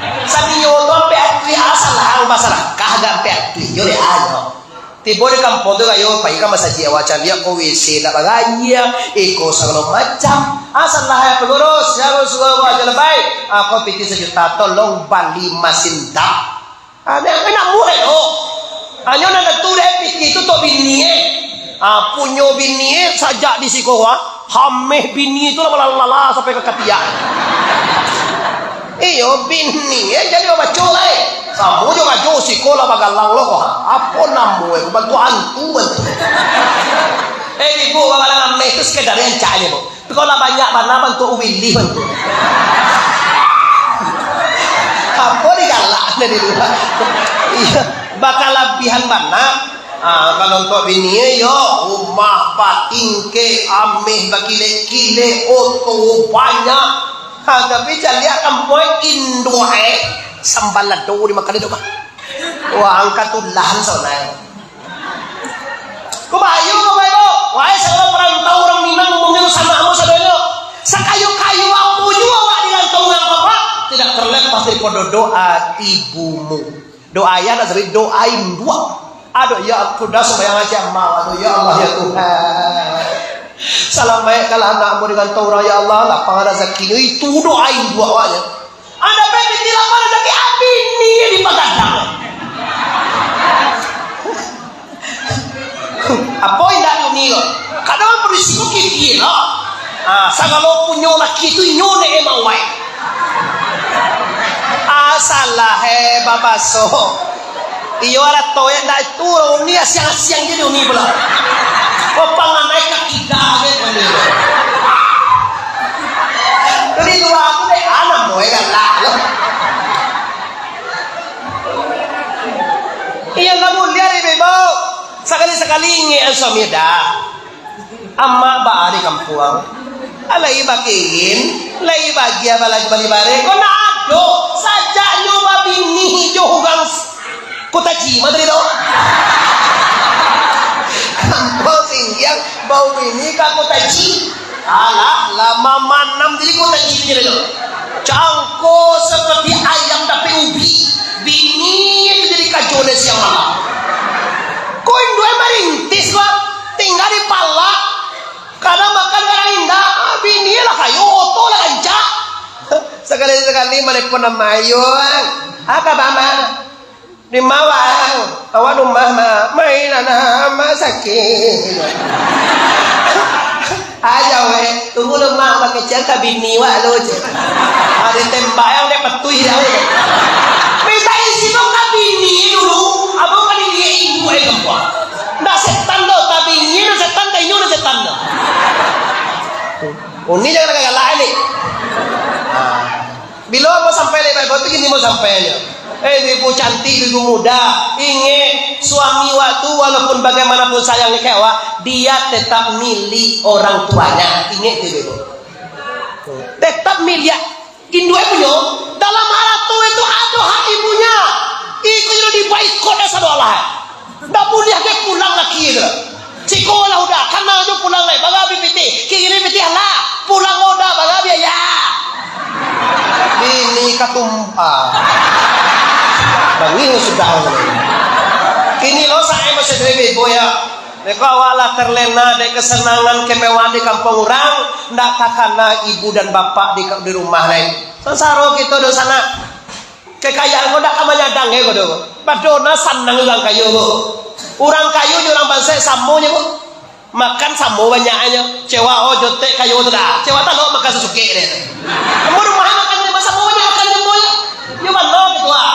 Saminyo tu ampek atuih, asal lah ang basadakah, agak ampek atuih jo dek ajo. Tibo di kampuang tu, kayo pai ka musajik, awak caliak ko W C ndak baraia, iko sagalo macam. Asal lah, "Hai pangurus, sia nan suruah awak ajo labai?" "Ako pitih sajuta, tolong bali masin dap." Ah, ndak, ndak mudah doh. Hanyo nan tantu dek pitih tu tok bini e. Ah, punyo bini e sajak di siko, ah. Ameh bini tu lah malala sampai ka katiak. Iyo, bini, eh, jadi babaco lah, eh. Samo jo rajo siko lah bagalang lo, apo namo, eh, bantuak antu, bantuak. Eh, ibu, bagalang ameh tu sekedar rancak ni, Bu. Tapi kalau lah banyak bana bantuak uwilih, bantuak. Apo digalak dari luar? Iyo, bakalabihan bana. Ah, kalau untuak bini, yo, rumah batingkek, ameh bakilek-kilek, oto banyak. Ha, tapi caliak kampuang induak, eh, sambalado dimakan itu mah. Wah, angka tulan sonai. Ko bahayo, ko bahayo. Wahai sagalo parantau urang Minang, umumnyo sanak ambo sadonyo. Sakayo-kayo apo juo awak di rantau urang, Bapak, tidak terlepas daripada doa ibumu. Doa ayah nak sari, doa induak. Aduh, ya, aku dah sembahyang aja, Mak. Aduh, ya Allah, ya Tuhan. Salamaikkanlah anak ambo di rantau urang, ya Allah. Lapang razakinyo. Itu doa induak awaknyo. Anda baik di tilapan, tapi bini dipagadang. Apo indak bini ko? Kadang berisiko kiki lah. Ah, sagalo punyo laki tu inyo dek emang wai. Ah, salah, eh, babaso. Iyo, alah toyek ndak itu, uni asiang-asiang jadi uni pulo. Ko panganai ka kida ge uni. Jadi dua aku deh, anak boy galak lo. Iyo, kamu lihat ibu-ibu. Sakali-sakali ingek suami dah. Amak baa di kampuang. Alai bakirin, lai bagia balaju bali bareh. Ko ndak ado, sajak nyo babini jo urang s-, Kota Ji mah tadi tu. Kampuang Singgiang, babini ka Kota Ji. Alah, lah mamanam jadi Kota Ji tadi tu. Cangko seperti ayam dapek ubi. Bini tu jadi kajo dek siang malam. Ko induak marintis ko, tingga di palak. Kadang makan, kadang indak. Ah, bini lah kayo, oto lah rancak. Sakali-sakali manelepon amak, "Iyo, Ang. Apo kaba, Mak?" "Di ma, Ang? Awak di rumah, Mak?" "Main, anak, Mak sakik." "Ayo, weh, tunggu lu, Mak, bakecek ka bini wak lu," cek. Ado tembak yang dek petuih dah, weh. Minta izin dong ka bini dulu, abang ka diliek induak, eh, kampuang. Ndak setan doh, tabingin ndak setan, tanyo ndak setan doh. Uni jangan galak-galak ni. Bilo ambo sampai dek baik, tapi kini mau sampai nyo. Eh, ibu cantik, ibu muda, ingek, suami wak tu walaupun bagaimanapun sayangnya ka awak, dia tetap milik orang tuanya. Ingek tu, ibu. Tetap milik. Induak punyo, dalam harato itu ado hak ibunya. Iko sudah dibaikot dek sado alah. Ndak buliah gai pulang laki tu. Siko lah udah, kana jo pulang lai, barabi pitih, kini pitih lah, pulang udah, barabi ya. Bini katumpa. Bangih sudah. Kini lo sae masih seribu ya. Dek awak lah terlena dek kesenangan kemewahan di kampuang urang, ndak takana ibu dan bapak di, di rumah lai. Sansaro kito do sanak. Kekayaan ko ndak ka manyadang e ko do. Pado na sanang urang kayo ko. Urang kayo jo urang bansaik samo nyo ko. Makan samo banyaknyo. Cewek o jotek kayo tu dah. Cewek talok makan sasukek deh. Ambo rumah makan samo banyak makan samo nyo. Yo bano gitu ah.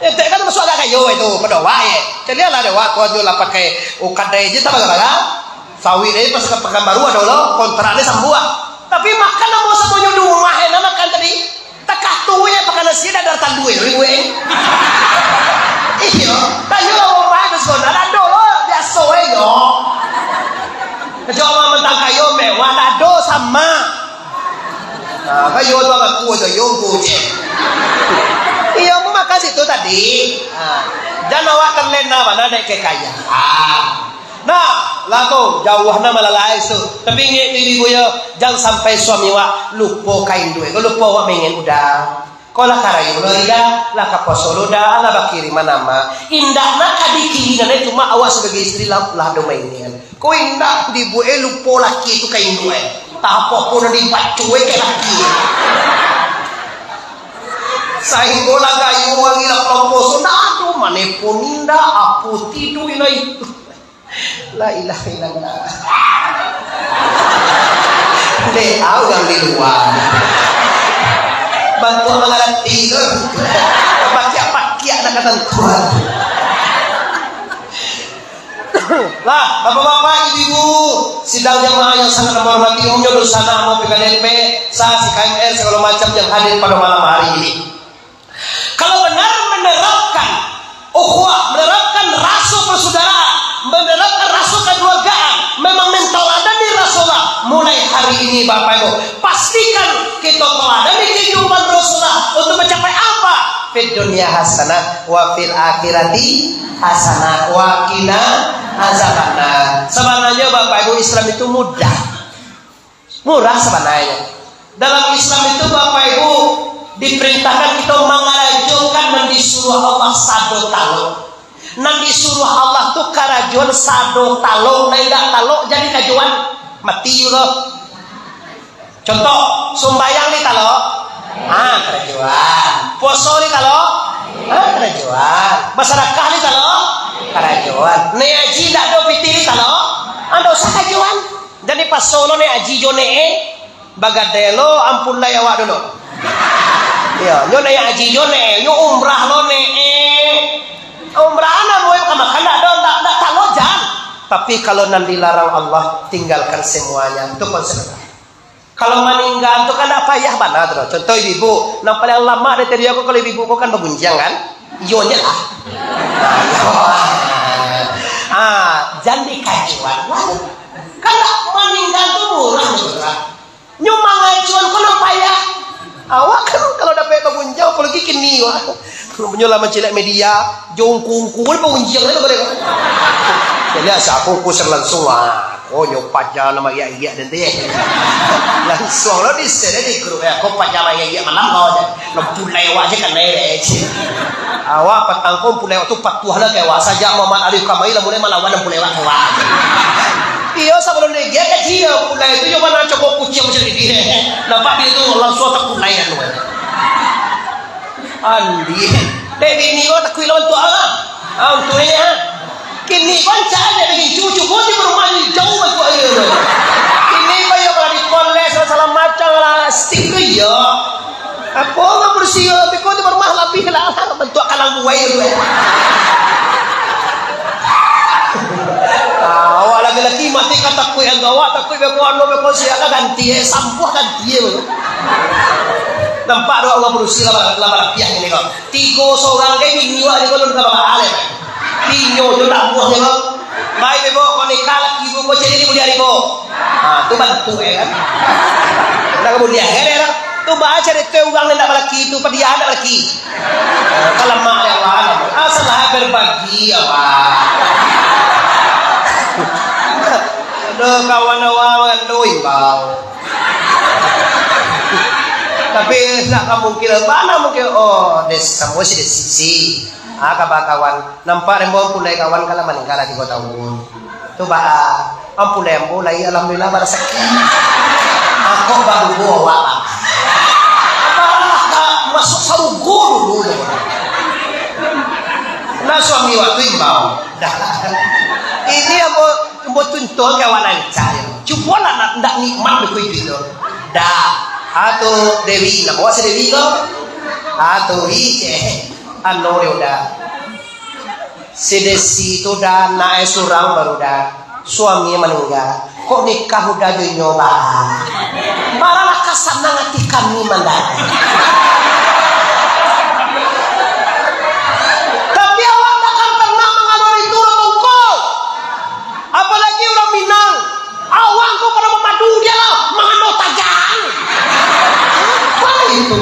Etek kan masuak agak kayo itu, pado awak e. Caliak lah dek awak, ko nyo lah pakai, oh, kadai je tabara-bara. Sawit e pas ka Pakanbaru ado lo, kontrak e sambuah. Tapi makan ambo samonyo di rumah e, nah makan tadi. Takah tu e, pakai nasi dadar talua e, ribu e. Iyo, tanyo lah rumah tu sekolah, ado lo, biaso e yo. Kecuali mantang kayo mewah, ado sama. Nah, kayo tu agak kuat tu, yo, kucing. Iyo, ambo makan situ tadi. Ha. Jan awak terlena bana dek kekayaan. Nah, lah tu, jauah na malalai su. Tapi ingek diri buya, jan sampai suami wak lupo ka induak. Ko lupo wak mangin udah. Ko lah karayo lo ida, lah ka poso lo dah, lah bakiriman amak. Indak nak ka dikirinan e, cuma awak sabagai istri lah, lah do mangin. Ko indak dibuek e lupo laki tu ka induak e. Tah apo pun dibaco e ka laki. Sahinggo lah gayo wang ilang pulang poso, ndak ado mane pun indak, apo tidur inai. La ilaha illallah. Dek, au yang di lua. Bantuak mangarati tu. Pakiak-pakiak nak katantuan. Lah, bapak-bapak, ibu-ibu, sidang jamaah yang sangat kami hormati, umumnyo dunsanak ambo P K D M P, sa-, si K M R, sagalo macam yang hadir pada malam hari ini. Kalau benar menerapkan ukhuwah, menerapkan raso persaudaraan, menerapkan raso kekeluargaan, memang mentaladani Rasulullah, mulai hari ini, Bapak Ibu, pastikan kita teladani kehidupan Rasulullah untuk mencapai apa? Fid dunya hasanah, wa fil akhirati hasanah, wa qina azabannar. Sebenarnya, Bapak Ibu, Islam itu mudah. Murah sabananyo. Dalam Islam itu, Bapak Ibu, diperintahkan kita mangarajokan nan disuruah Allah sado talok. Nan disuruah Allah tu karajoan sado talok, nan indak talok jan dikarajoan, mati juo. Contoh, sumbayang ni talok, ah, karajoan. Puaso ni talok, ah, karajoan. Basadakah ni talok, karajoan. Naiak haji indak ado pitih ni talok, ah, indak usah karajoan. Jan dipaso lo naiak haji jo naiak, bagadai lo ampulai awak dulu. Iyo, nyo naiak haji jo naiak, nyo umrah lo naiak. Umrah nan buek ka Makkah ndak ado, ndak, ndak talok jan. Tapi kalau nan dilarang Allah, tinggalkan semuanya. Itu konsekuensi. Kalau maningga tu kan ndak payah bana tu. Contoh ibu-ibu, nan paliang lamak dari tadi ko, kalau ibu-ibu ko kan bagunjiang kan? Iyo je lah. Ah, jan dikarajoan lah. Kan ndak maningga tu murah tu lah. Nyo mangajoan ko nan payah. Awak kan kalau dapek bagunjiang, apolai kini wah. Punyo lah mancaliak media, jo ungku-ungku ni bagunjiang ni bagunjiang. Jadi asa aku ungku sering langsung, wah, ko nyo paja nan mariak-riak den tu, eh. Langsung lo di-share di grup, eh, ko paja mariak-riak malam ko je. Nan pulai awak je kanai deh. Awak patang ko pulai awak tu patuah lah ka awak. Sajak Muhammad Arif kamari lah mulai malawan nan pulai awak ka awak. Iyo, sabalun dia kecil, pulai tu cuma nak cokok kuciang macam ni. Nampak dia tu langsung tak pulai anu. Andi. Dek bini ko takuik lawan tuak ah. Ah, untuak ni ah. Kini ko ancak aja lagi cucu ko di rumah ni jauh bantuak dia tu. Kini ko yo kalau di koles lah, salah macam lah, stick tu yo. Apo urang bersih yo, tapi ko di rumah labih lah, lah bantuak kalang buai tu eh. Ah, awak laki-laki mati ka takuik, agak awak takuik beko anu, beko sia ka ganti eh, sambuah ganti eh. Nampak doh urang bersih lah, lah balapiah kini ko. Tigo sorang ka bini wak ni ko lun ka bawah alai. Inyo tu tak buah je ko. Baik, Ibu, ko nikah laki Ibu ko cari ni buliah Ibu. Ha, tu bantu eh kan. Nak buliah kan eh. Tu bah cari tu urang ni nak balaki tu, padiah nak balaki. Ha, kalamak ya Allah. Asalah berbagi ya Allah. Aduh, kawan awak mangandoi bau. Tapi nak ka mungkin, mana mungkin, oh, des, samo si des sisi. Ah, kaba kawan. Nampak den ambo ampulai kawan, kalau maningga lah tigo tahun. Tu ba, ampulai ambo lai, alhamdulillah, barasaki. Angkok baduo awak, Pak. Apalah ka masuk sarugo dulu, tu. Nah, suami waktu imbau. Dah. Ini ambo, ambo tuntuang kawan ancah, yo. Cubolah nak, ndak nikmat dulu itu. Dah. Atu Dewi, nak bawa si Dewi ko? Atu Wi, ceh. Anu, yo dah. Si Desi tu dah anak e surang baru dah. Suami maningga. Kok nikah udah jo inyo, bah? Maralah ka sanang ati kami mandanga. Tapi awak takkan pernah mangaluari itu, Tungku. Apalagi urang Minang. Awak ko pado mamadu dia lah, mangano tagang. Apa itu?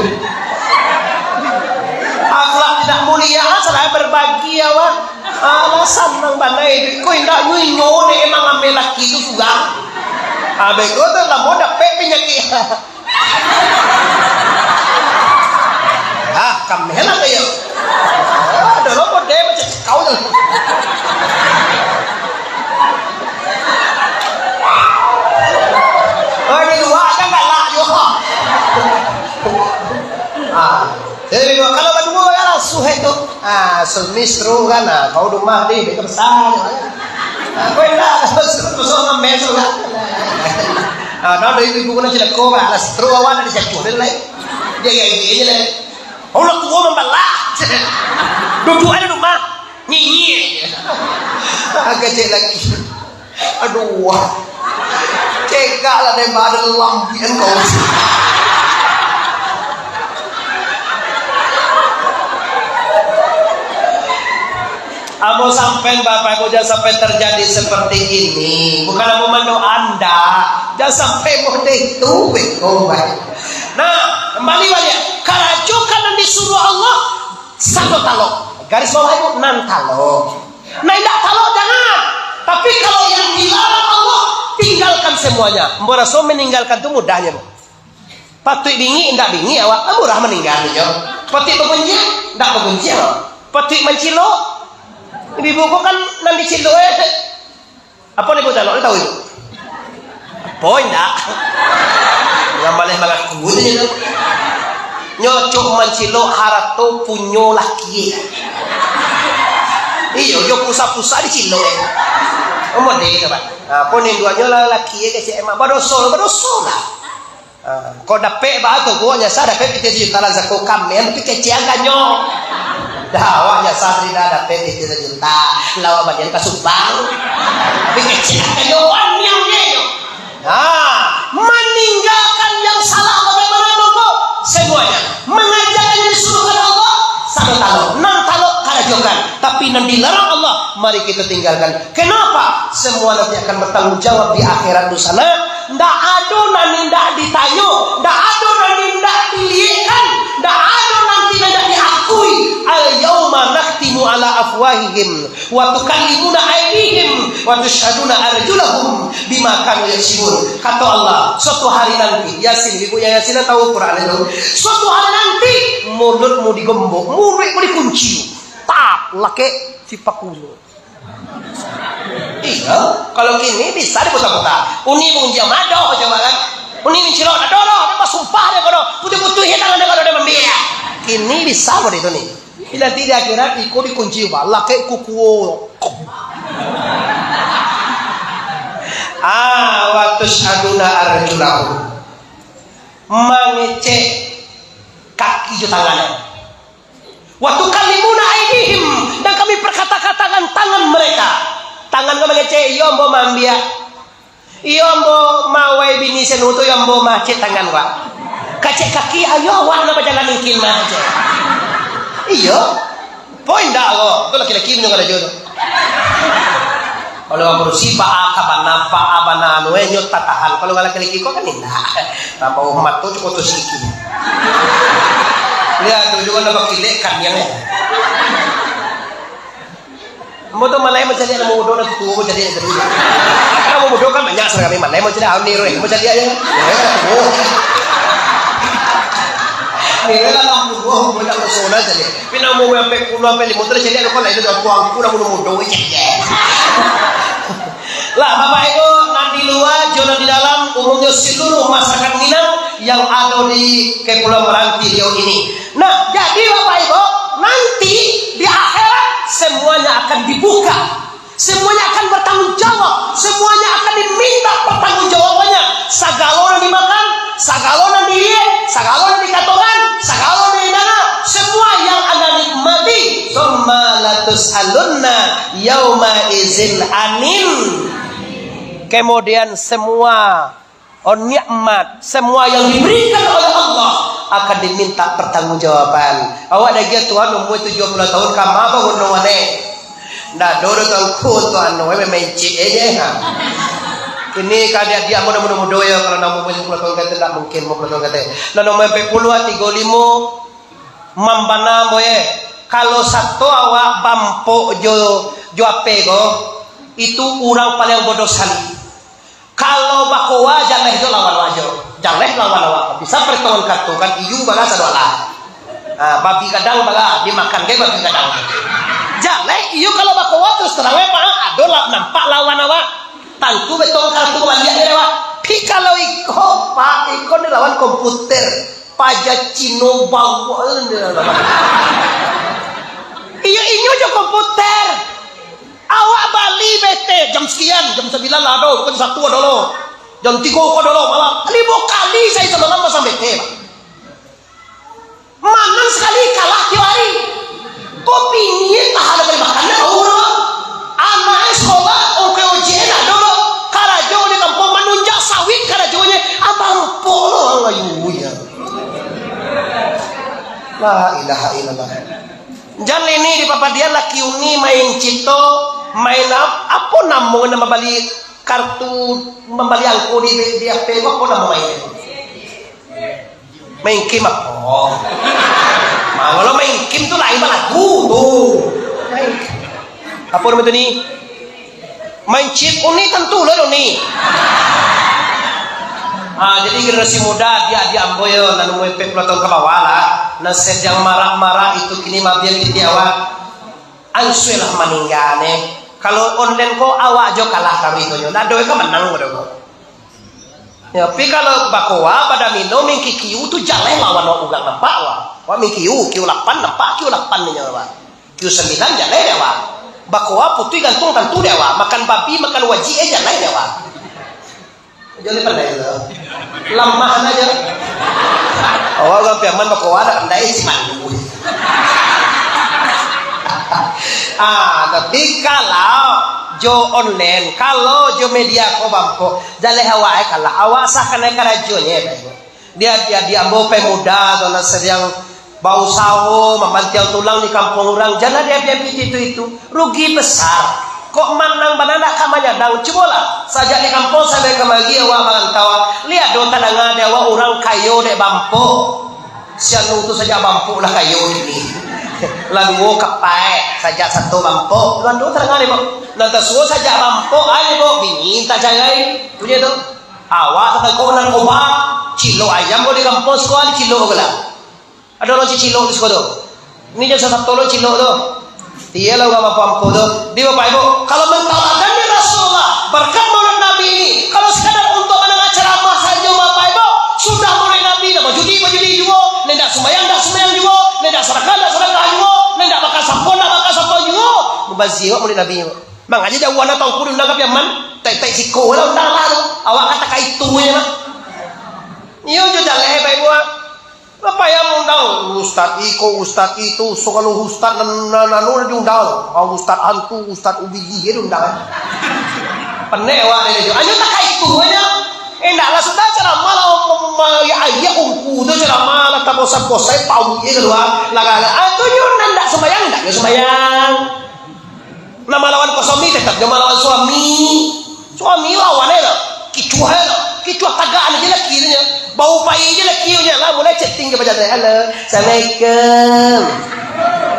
Akhlak tidak mulia, salah berbagi awak. Alah, sanang bana iduik ko, indak nyo inyo dek emang ameh laki tu surang. Abih ko tu lamo dapek panyakik. Ah, kameh lah kayo. Ado lo kode macam kau tu. Oh, di lua kan galak juo. Ah, jadi kalau baduo ya lah suhek tu. Ah, suami seru kan, ah, kau rumah di, di besar. Ah, kau indak, suruh, suruh ngambil surat. Ah, dah, dah, ibu-ibu kena cilako, bah. Lah, stroke awak dah dijajuah, dah, lai. Dia, dia, dia, dia, lai. Orang tua mambalah. Duduk aja rumah. Nyinyir. Ah, kecek lagi. Aduh, wah. Cegak lah, deh, badan lampian kau. Ambo sampai, Bapak Ibu, jangan sampai terjadi seperti ini. Bukan ambo mandoa, ndak. Jangan sampai model itu, beko, baik. Nah, kembali baliak. Karajokan nan disuruah Allah, sado talok. Garis bawah itu, nan talok. Nah, indak talok, jangan. Tapi kalau yang dilarang Allah, tinggalkan semuanya. Ambo raso meninggalkan tu mudahnyo, Bu. Patuik bingik, indak bingik awak, kan murah maningga nyo. Patuik bagunjiang, indak bagunjiang awak. Patuik mancilok, ibu-ibu ko kan nan dicilok, eh. Apo nan ibu talok, tahu ibu? Apo indak? Nan baleh mangaku tu nyo. Nyo cok mancilok harato punyo laki. Iyo, jo pusa-pusa dicilok, eh. Omode tu, Pak. Nah, pun induaknyo lah laki, eh, kecek emak. Badoso, badoso lah. Ah, kok dapek baa tu, kok nyasa dapek pitih sajuta lah zako kamen, tapi kecek agaknyo. Dah, awak nyasa tadi dah dapek pitih sajuta, lah awak balian ka Subang. Tapi kecek agaknyo, waniang nyo. Ah, maninggakan yang salah bagaimana mangko? Semuanya. Mangajakan yang disuruhkan Allah, sado talok. Nan talok karajokan. Tapi nan dilarang Allah, mari kita tinggalkan. Kenapa? Semua nanti akan bertanggung jawab di akhirat tu sana. Ndak ado nan indak ditanyo, ndak ado nan indak diliekkan, ndak ado nanti nan indak diakui. "Al-yauma nakhtimu ala afwahihim, wa tukallimuna aidihim, wa tusyhaduna arjulahum bima kanu yaksibun." Kato Allah, suatu hari nanti, Yasin, ibu Yasin tahu Quran itu. Suatu hari nanti, mulutmu digembok, mulutmu dikunci. Tap, lakek, sipakuno. Iyo, kalau kini bisa diputa-puta. Uni punjia mado, coba kan. Uni mancilok, dah dolo, dah basumpah dia kono. Putuih-putuih tangan dia kalau dia mambiak. Kini bisa kok itu ni. Nanti di akhirat, iko dikunci, Pak. Lakek kukuo. Ah, wa tusyhaduna arjulahum. Mangecek kaki jo tangan. "Wa tukallimuna aidihim," dan Kami perkata-katakan tangan mereka. Tangan ko mangecek, iyo ambo maambiak. Iyo ambo mawai bini sanu tu, iyo ambo macek tangan, Pak. Kacek kaki, ayo awak nan bajalan mungkin mah, cek. Iyo. Poin dak ko? Itu laki-laki punya karajo tu. Kalau urang padusi, baa ka bana, baa bana anu, eh, nyo tatahan. Kalau laki-laki ko kan indak. Tambah umat tu cukup tu sikit. Lihat tu juga nambah kilek kan yang, eh. Ambo tu malai mancaliak nan mudo, nan tuo mancaliak tadi. Kan nan mudo kan banyak, sarang kami malai mancaliak, ah, niru, eh, mancaliak aja. Eh, tuo. Niru lah, lapan puluah, umur dah pesona caliak. Tapi nan umur ampek puluah, ampek limo tu caliak, kok lain tu, aku, aku lah mudo-mudo, eh, caliak. Lah, Bapak Ibu, nan di lua, jo nan di dalam, umumnyo seluruh masyarakat Minang yang ado di Kepulauan Meranti Riau ini. Nah, jadi Bapak Ibu, nanti di akhirat semuanya akan dibuka. Semuanya akan bertanggung jawab. Semuanya akan diminta pertanggungjawabannya. Sagalo nan dimakan, sagalo nan diliek, sagalo nan dikatokan, sagalo nan didanga, semua yang Anda nikmati. Tsumma latus'alunna yauma idzin anin. Kemudian semua Oh, nikmat, semua yang diberikan oleh Allah akan diminta pertanggungjawaban. Awak dagiah Tuhan umur tujuh puluh tahun, kama bangun no wane. Ndak doh, doh Tuanku, Tuan, no, memang cik aja, ha. Ini ka adik-adik ambo nan mudo-mudo yo, kalau nan umur tujuh puluh tahun kata, ndak mungkin lima puluh tahun kata. Nan umur empat puluh, tiga lima, mambana, boy, eh. Kalau sato awak bampok jo, jo ape ko, itu urang paling bodoh sekali. Kalau bakoa, jaleh tu lawan awak jo. Jaleh lawan awak. Bisa perhitungan kartu kan, iyo bala sado alah. Ah, babi gadang bala, dimakan gai babi gadang. Jaleh, iyo kalau bakoa terus terang, eh, Pak, ado lah nampak lawan awak. Tantu betong kartu baliak ni awak. Pi kalau iko, Pak, iko ni lawan komputer. Paja Cino bawa ni lawan. Iyo, inyo jo komputer. Awak bali B T jam sekian, jam sembilan lah ado, bukan satu ado lo. Jam tigo ko dolo malam, limo kali sahari samalam masang bete, Pak. Manang sakali, kalah tiok hari. Ko pingin tahan dari makan, nak urang. Anak sekolah, ongkos ojek nak dolo. Karajo di kampuang manunjak sawit karajonyo. Abang polo, ayu, ya. La ilaha illallah. Jan lini di papadian laki uni main cito, main ap-, apo namo nan mambali kartu, mambali angko di, di, di H P ko, apo namo main? Main game apo? Nah, kalau main game tu lain balagu tu. Main game. Apo namo tu ni? Main chip uni tantu lah ni. Ah, jadi generasi muda, dia, dia ambo yo, nan umur empat puluh tahun ke bawah lah, nan sedang marak-marak itu kini mabian di awak. Ansuelah maningga ne. Kalau online ko awak jo kalah kami tu nyo. Ndak ado ka manang ko. Ya, tapi kalau bakoa, badamino, main kikiu tu jaleh lawan urang nampak, wah. Wah, main kiu, kiu lapan nampak, kiu lapan ninyo, wah. Kiu sambilan jaleh dek, wah. Bakoa putuih gantung tantu dek, wah. Makan babi, makan wajik, eh, jaleh dek, wah. Jaleh pandai tu. Lamah aja. Awak urang Piaman bakoa dak pandai, si mandu. Ah, tapi kalau jo online, kalau jo media ko bangko, jaleh awak, eh, kalah. Awak sahkan ai karajonyo, eh. Dia, dia, dia ambo pemuda tu, nan sadiang bausaho mamantiang tulang di kampuang urang, janlah dia, dia itu, itu. Rugi besar. Kok manang bana ndak ka manyadang? Cubolah, sajak di kampuang sampai kamari awak marantau, lai ado tadanga dek awak urang kayo dek bampok. Si anu tu sajak bampok lah kayo kini. Lah duo kapai, sajak sato bampok. Lah duo tadanga dek bampok. Nan tasuo sajak bampok, ai, bampok bini tak carai. Bunyi tu. Awak tatangkok nan koba, cilok ayam ko di kampuang siko, cilok ko lah. Ado urang cicilok di siko tu. Ni jan sasato lo cilok tu. Iyolah urang mampu-mampu tu. Di Bapak Ibu, kalau mentauladan dari Rasulullah, berkat Maulid Nabi ini, kalau sekadar untuk mendengar ceramah sajo Bapak Ibu, sudah Maulid Nabi dah bajudi-bajudi juo, nan indak sumbayang, indak sumbayang juo, nan indak sadakah, indak sadakah juo, nan indak bakal sapo, indak bakal sapo juo. Mubazia Maulid Nabi. Mangko jauah lah tongku diundang ka Piaman, taik-taik siko lah undang lah tu. Awak katakan itu je lah. Iyo jo jaleh Bapak Ibu ah. Lah payah maundang ustad iko, ustad itu, sagalo ustad nan, nan anu diundang. Ah, ustad hantu, ustad ubigi je diundang. Panek awak ni jo. Anyo tak itu aja. Endaklah sudah ceramah lah, om, om, om, ya, ya, ungku tu ceramah lah, tak bosan-bosan, pau je keluar. Lah, lah, lah. Ah, tu nyo nan ndak sembayang, ndak nyo sembayang. Nah, malawan ko suami, tetap jo malawan suami. Suami lawan e lah. Kicuah e lah. Kicuah tagak aja laki tu nyo. Bau pai aja laki tu nyo lah. Mulai chatting ka paja tu. "Halo, assalamualaikum."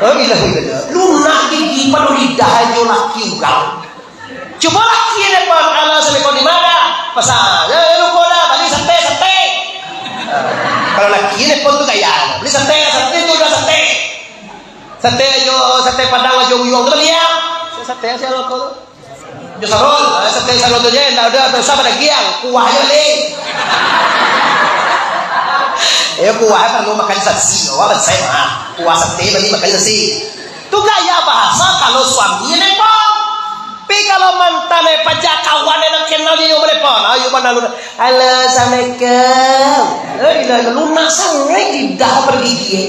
Oh, ilah, ilah. Lunak gigi pado lidah aja laki urang. Cubo laki e nelpon, "Halo, assalamualaikum, di mana?" Pasal, "Ya, ya, lupa dah, bali sate, sate." Kalau laki e nelpon tu gaya. "Bali sate, sate tu dah sate." Sate jo, sate Padang jo uyuang tu baliak. Sate sia rokok tu. Jo sarol, ah, sate sarol tu je, ndak ado, ndak usah badagiang, kuah je bali. Eh, kuah perlu makan sasi, awak bansaik mah. Kuah sate bali makan sasi. Tu gaya bahasa kalau suami nelpon. Tapi kalau mantan e, paja kawan e, nak kenal je, yo nelpon. Ayo, mana lu? "Halo, assalamualaikum." Eh, ilah, lunak sangaik lidah pergigi e.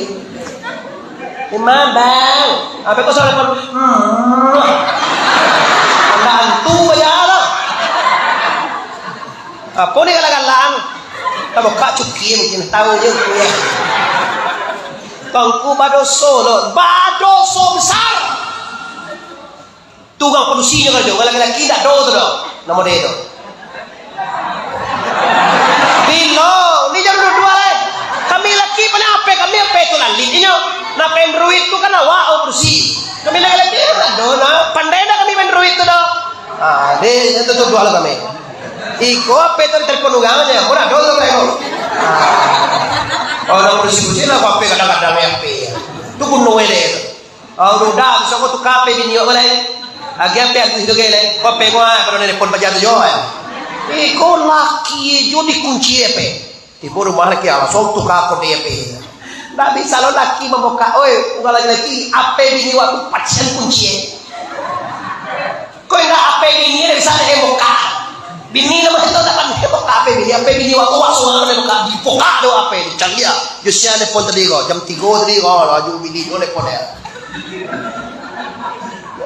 "Ima, Bang?" Apo kau suara pun? Hmm. Anda antu aja lah. Apo ni galak-galak? Kamu kak cuki mungkin tahu je aku ya. Tuangku badoso lo, badoso besar. Tu urang padusi nyo karajo, urang laki-laki indak ado tu doh. Namo dia tu? Bilo, ni jam duo duo lai. Kami laki paling ape, kami ape tu lalit inyo. Nah, Android tu kan awak, oh, padusi. Kami laki-laki indak ado, nah. Pandai indak kami Android tu doh. Ah, dia tu, tu, tu, kami. Iko ape tu ditelepon urang aja, murah doh tu, mereka. Ah. Oh, urang padusi-padusi lah, ape kadang-kadang ape. Tu gunung dia tu. Ah, udah, bisa kau tuka ape bini awak lai. Agi ape aku itu ke lai. Kau ape kau, ah, kalau nelpon paja tu jo, ah. Eh, kau laki jo dikunci ape? Tibo rumah laki, ah, langsung tuka kau di ape. Ndak bisa lo laki mambuka, oi, urang laki-laki, ape bini awak tu pacian kunci, eh. Kau indak ape bini, indak bisa dek buka. Bini nama itu dapat buka. Sampai bini wak tu, wak surang dia buka, dibuka tu H P tu, caliak. Yo sia nelpon tadi ko, jam tigo tadi ko, laju bini tu nelpon dia.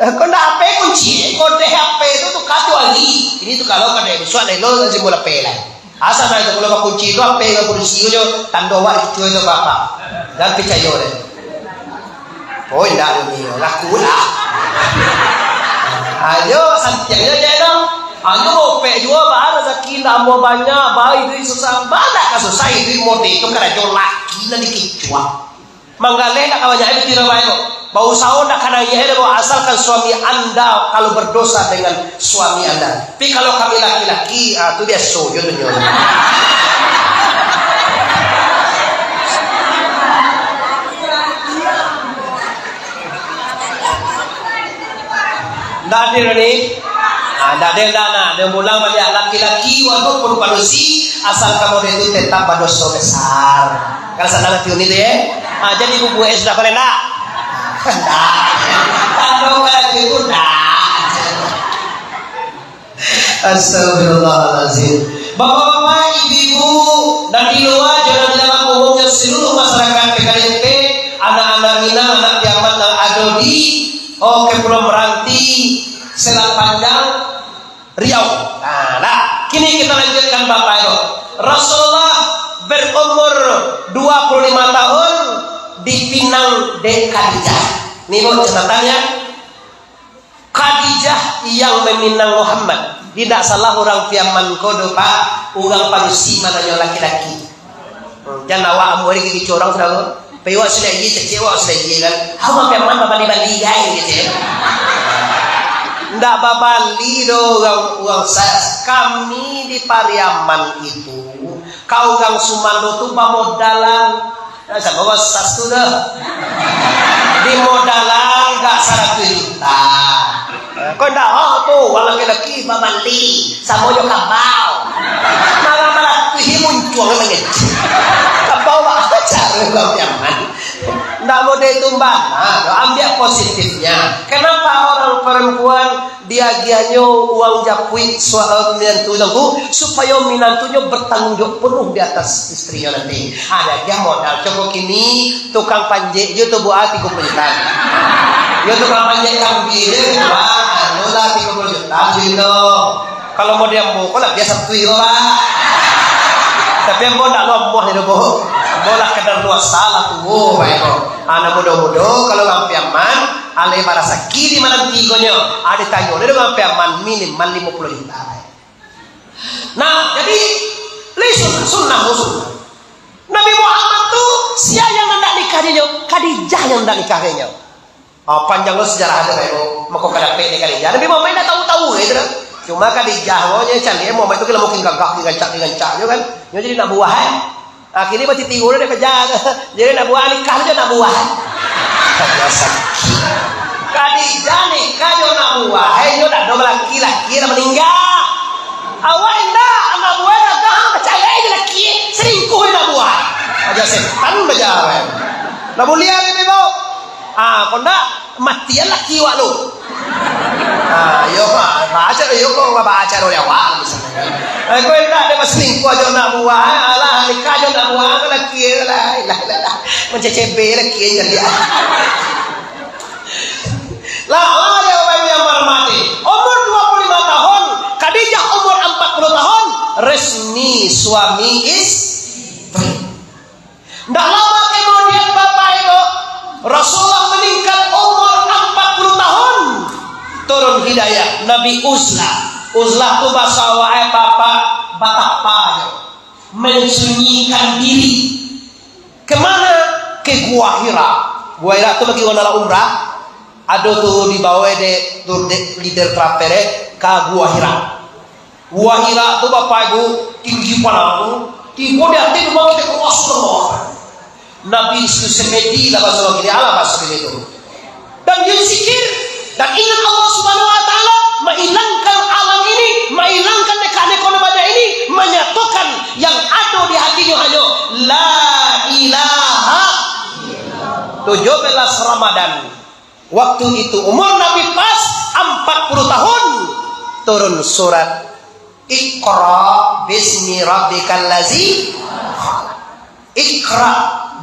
Eh, kau ndak H P kunci, kau deh H P tu, tu kacau lagi. Ini tu kalau kau deh, besok dah lo, dah simbol H P lah. Asa dah itu, kalau kau kunci tu H P, kau kunci tu, tando wak cucu itu apa-apa. Jangan picayo deh. Oh, indak dunia, laku lah. Ayo, santiang aja dong. Ayo, opek jua, bah, rezeki indak amuah banyak, bah, iduik susah. Bah, indak ka susah, iduik mode itu karajo laki nan dikicuah. Manggaleh indak ka banyak, eh, pitih bae kok. Bausaho indak ka naiak, eh, kok, asalkan suami anda kalau berdosa dengan suami anda. Tapi kalau kami laki-laki, ah, tu biaso jo tu nyo. Ndak adil ni. Ah, ndak adil dah nah. Dia ulang baliak, laki-laki walaupun padusi, asal kamu itu tetap badoso besar. Kalau salah nanti ni tu ya. Ah, jadi bubuak sudah boleh ndak? Ndak. Kalau kalau itu ndak. Astagfirullahalazim. Bapak-bapak, ibu-ibu, nan di lua, jo nan di dalam, umumnyo seluruh masyarakat P K D P, anak-anak Minang, anak Piaman nan ado di, oh, Kepulauan Meranti, Selat Panjang, Riau. Nah, nah, kini kita lanjutkan, Bapak Ibu. Rasulullah berumur dua puluh lima tahun dipinang dek Khadijah. Ni, Bu, catatan ya. Khadijah yang meminang Muhammad. Indak salah urang Piaman ko do, Pak, urang padusi mananyo laki-laki. Hmm, jan awak amuah di gigi curang sudah ko. Pai wak sudah iya, cecek wak sudah iya kan. Awak Piaman babali-bali gai gitu ya. Ndak babali do urang, urang sa-, kami di Pariaman itu, ka urang sumando tu bamodalan. Nah, samo bosas tu doh. Di modalan gak saratuih juta. Kau ndak, oh, tu, wak laki-laki babali, samo jo kabau. Malah-malah kuih muncuang mangecek. Kabau bak apo caro kau nyaman? Ndak mode itu, Mbak. Nah, ambil positifnya. Kenapa orang perempuan diagiahnyo uang japuik sua-, eh, minantu tu, supayo minantunyo bertanggung jawab penuh di atas istrinyo nanti. Ah, diagiah modal. Cubo kini, tukang panjek jo tu buah tigo puluah juta. Yo tukang panjek kambing jo tu buah, anu lah tigo puluah juta tu. Kalau mau di ambo, kok lah biasa tu yo lah. Tapi ambo ndak lo amuah ni doh, Bu. Ambo lah kadar luas salah tu, Bu, baik, Bu. Anak mudo-mudo, kalau urang Piaman, alai barasaki di malam tigonyo. Ah, ditanyo dek urang Piaman minimal limo puluah juta. Nah, jadi, lai sunnah, sunnah, sunnah. Nabi Muhammad tu, sia yang nandak nikah dinyo? Khadijah yang nandak nikah dinyo. Ah, panjang lo sejarah tu, Bapak Ibu. Mako ka dapek dek Khadijah. Nabi Muhammad indak tahu-tahu gitu dah. Cuma Khadijah, oh, nyo caliak Muhammad tu kan mungkin gagah, kan rancak, kan rancak jo kan. Nyo jadi anak buah, eh. Akhirnyo batitigo dek Khadijah. Jadi anak buah, nikah jo anak buah. Khadijah nikah jo anak buah, eh, nyo dak ado laki, laki lah maningga. Awak indak, anak buah gagah, bacarai jo laki, selingkuh jo anak buah. Aja setan bajalan. Lah buliah ni, Bapak Ibu. Ah, kok ndak, matian laki wak lu. Ah, yo, ba-, baca, yo, kok baca dulu awak, misalnya. Eh, kok ndak, dia selingkuh jo anak buah, alah, nikah jo anak buah, kok laki, lah, lah, lah, lah. Mencecebe laki jadi. Lah, lah, dia orang yang menghormati. Umur dua puluh lima tahun, Khadijah umur empat puluh tahun, resmi suami istri. Ndak lama kemudian, Bapak Ibu, Rasulullah meningkat umur empat puluh tahun. Turun hidayah, Nabi Uzlah. Uzlah tu baso awak, eh, Bapak, batapa jo. Mensunyikan diri. Kemana? Ke Gua Hira. Gua Hira tu bagi urang nak umrah. Ado tu dibawa dek, tu dek leader travel, eh, ka Gua Hira. Gua Hira tu, Bapak Ibu, tinggi pado tu, tibo di ateh rumah kito, keras tu. Nabi di situ semedi lah, baso kini, alah, baso kini tu. Dan dia zikir, dan ingat Allah Subhanahu wa Ta'ala, menghilangkan alam ini, menghilangkan neka-neko nan banyak ini, menyatukan yang ado di hatinyo hanyo La ilaha. Tujuh belas Ramadan. Waktu itu umur Nabi pas empat puluh tahun, turun surat Iqra bismi rabbikal ladzi khalaq. Iqra,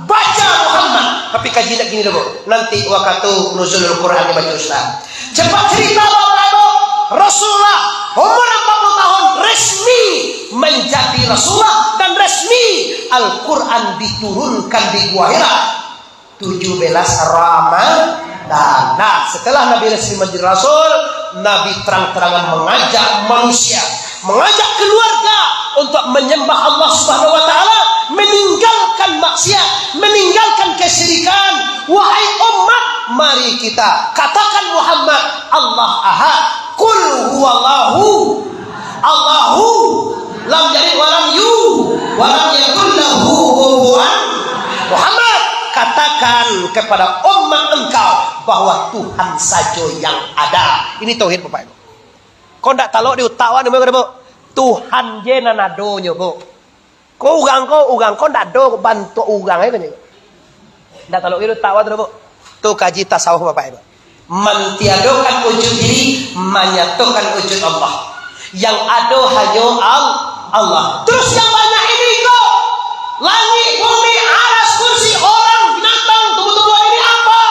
baca Muhammad. Tapi kaji nak gini dulu. Nanti wakatu nuzulul Quran dibaca ustaz. Cepat cerita, Bapak Ibu. Rasulullah umur empat puluh tahun resmi menjadi Rasulullah dan resmi Al-Quran diturunkan di Gua Hira. Tujuh belas Ramadan. Nah, setelah Nabi resmi menjadi Rasul, Nabi terang-terangan mengajak manusia, mengajak keluarga untuk menyembah Allah Subhanahu wa Ta'ala, meninggalkan maksiat, meninggalkan kesyirikan. Wahai umat, mari kita katakan Muhammad, Allah Ahad, Qul huwallahu Allahu lam yalid walam yu walam yakul lahu kufuwan Muhammad, katakan kepada umat engkau bahwa Tuhan sajo yang ada. Ini tauhid, Bapak Ibu. Kau ndak talok di utak awak ni, Bu. Tuhan je nan adonyo, Bu. Ko urang ko, urang ko ndak ado bantuak urang ai, konyo. Ndak talok gitu, tawa tu, Bu. Tu kaji tasawuf, Bapak Ibu. Mentiadokan wujud diri, manyatokan wujud Allah. Yang ado hanyo Al-, Allah. Terus yang banyak ini ko, langik, bumi, aras, kursi, orang, binatang, tumbuh-tumbuhan ini apa?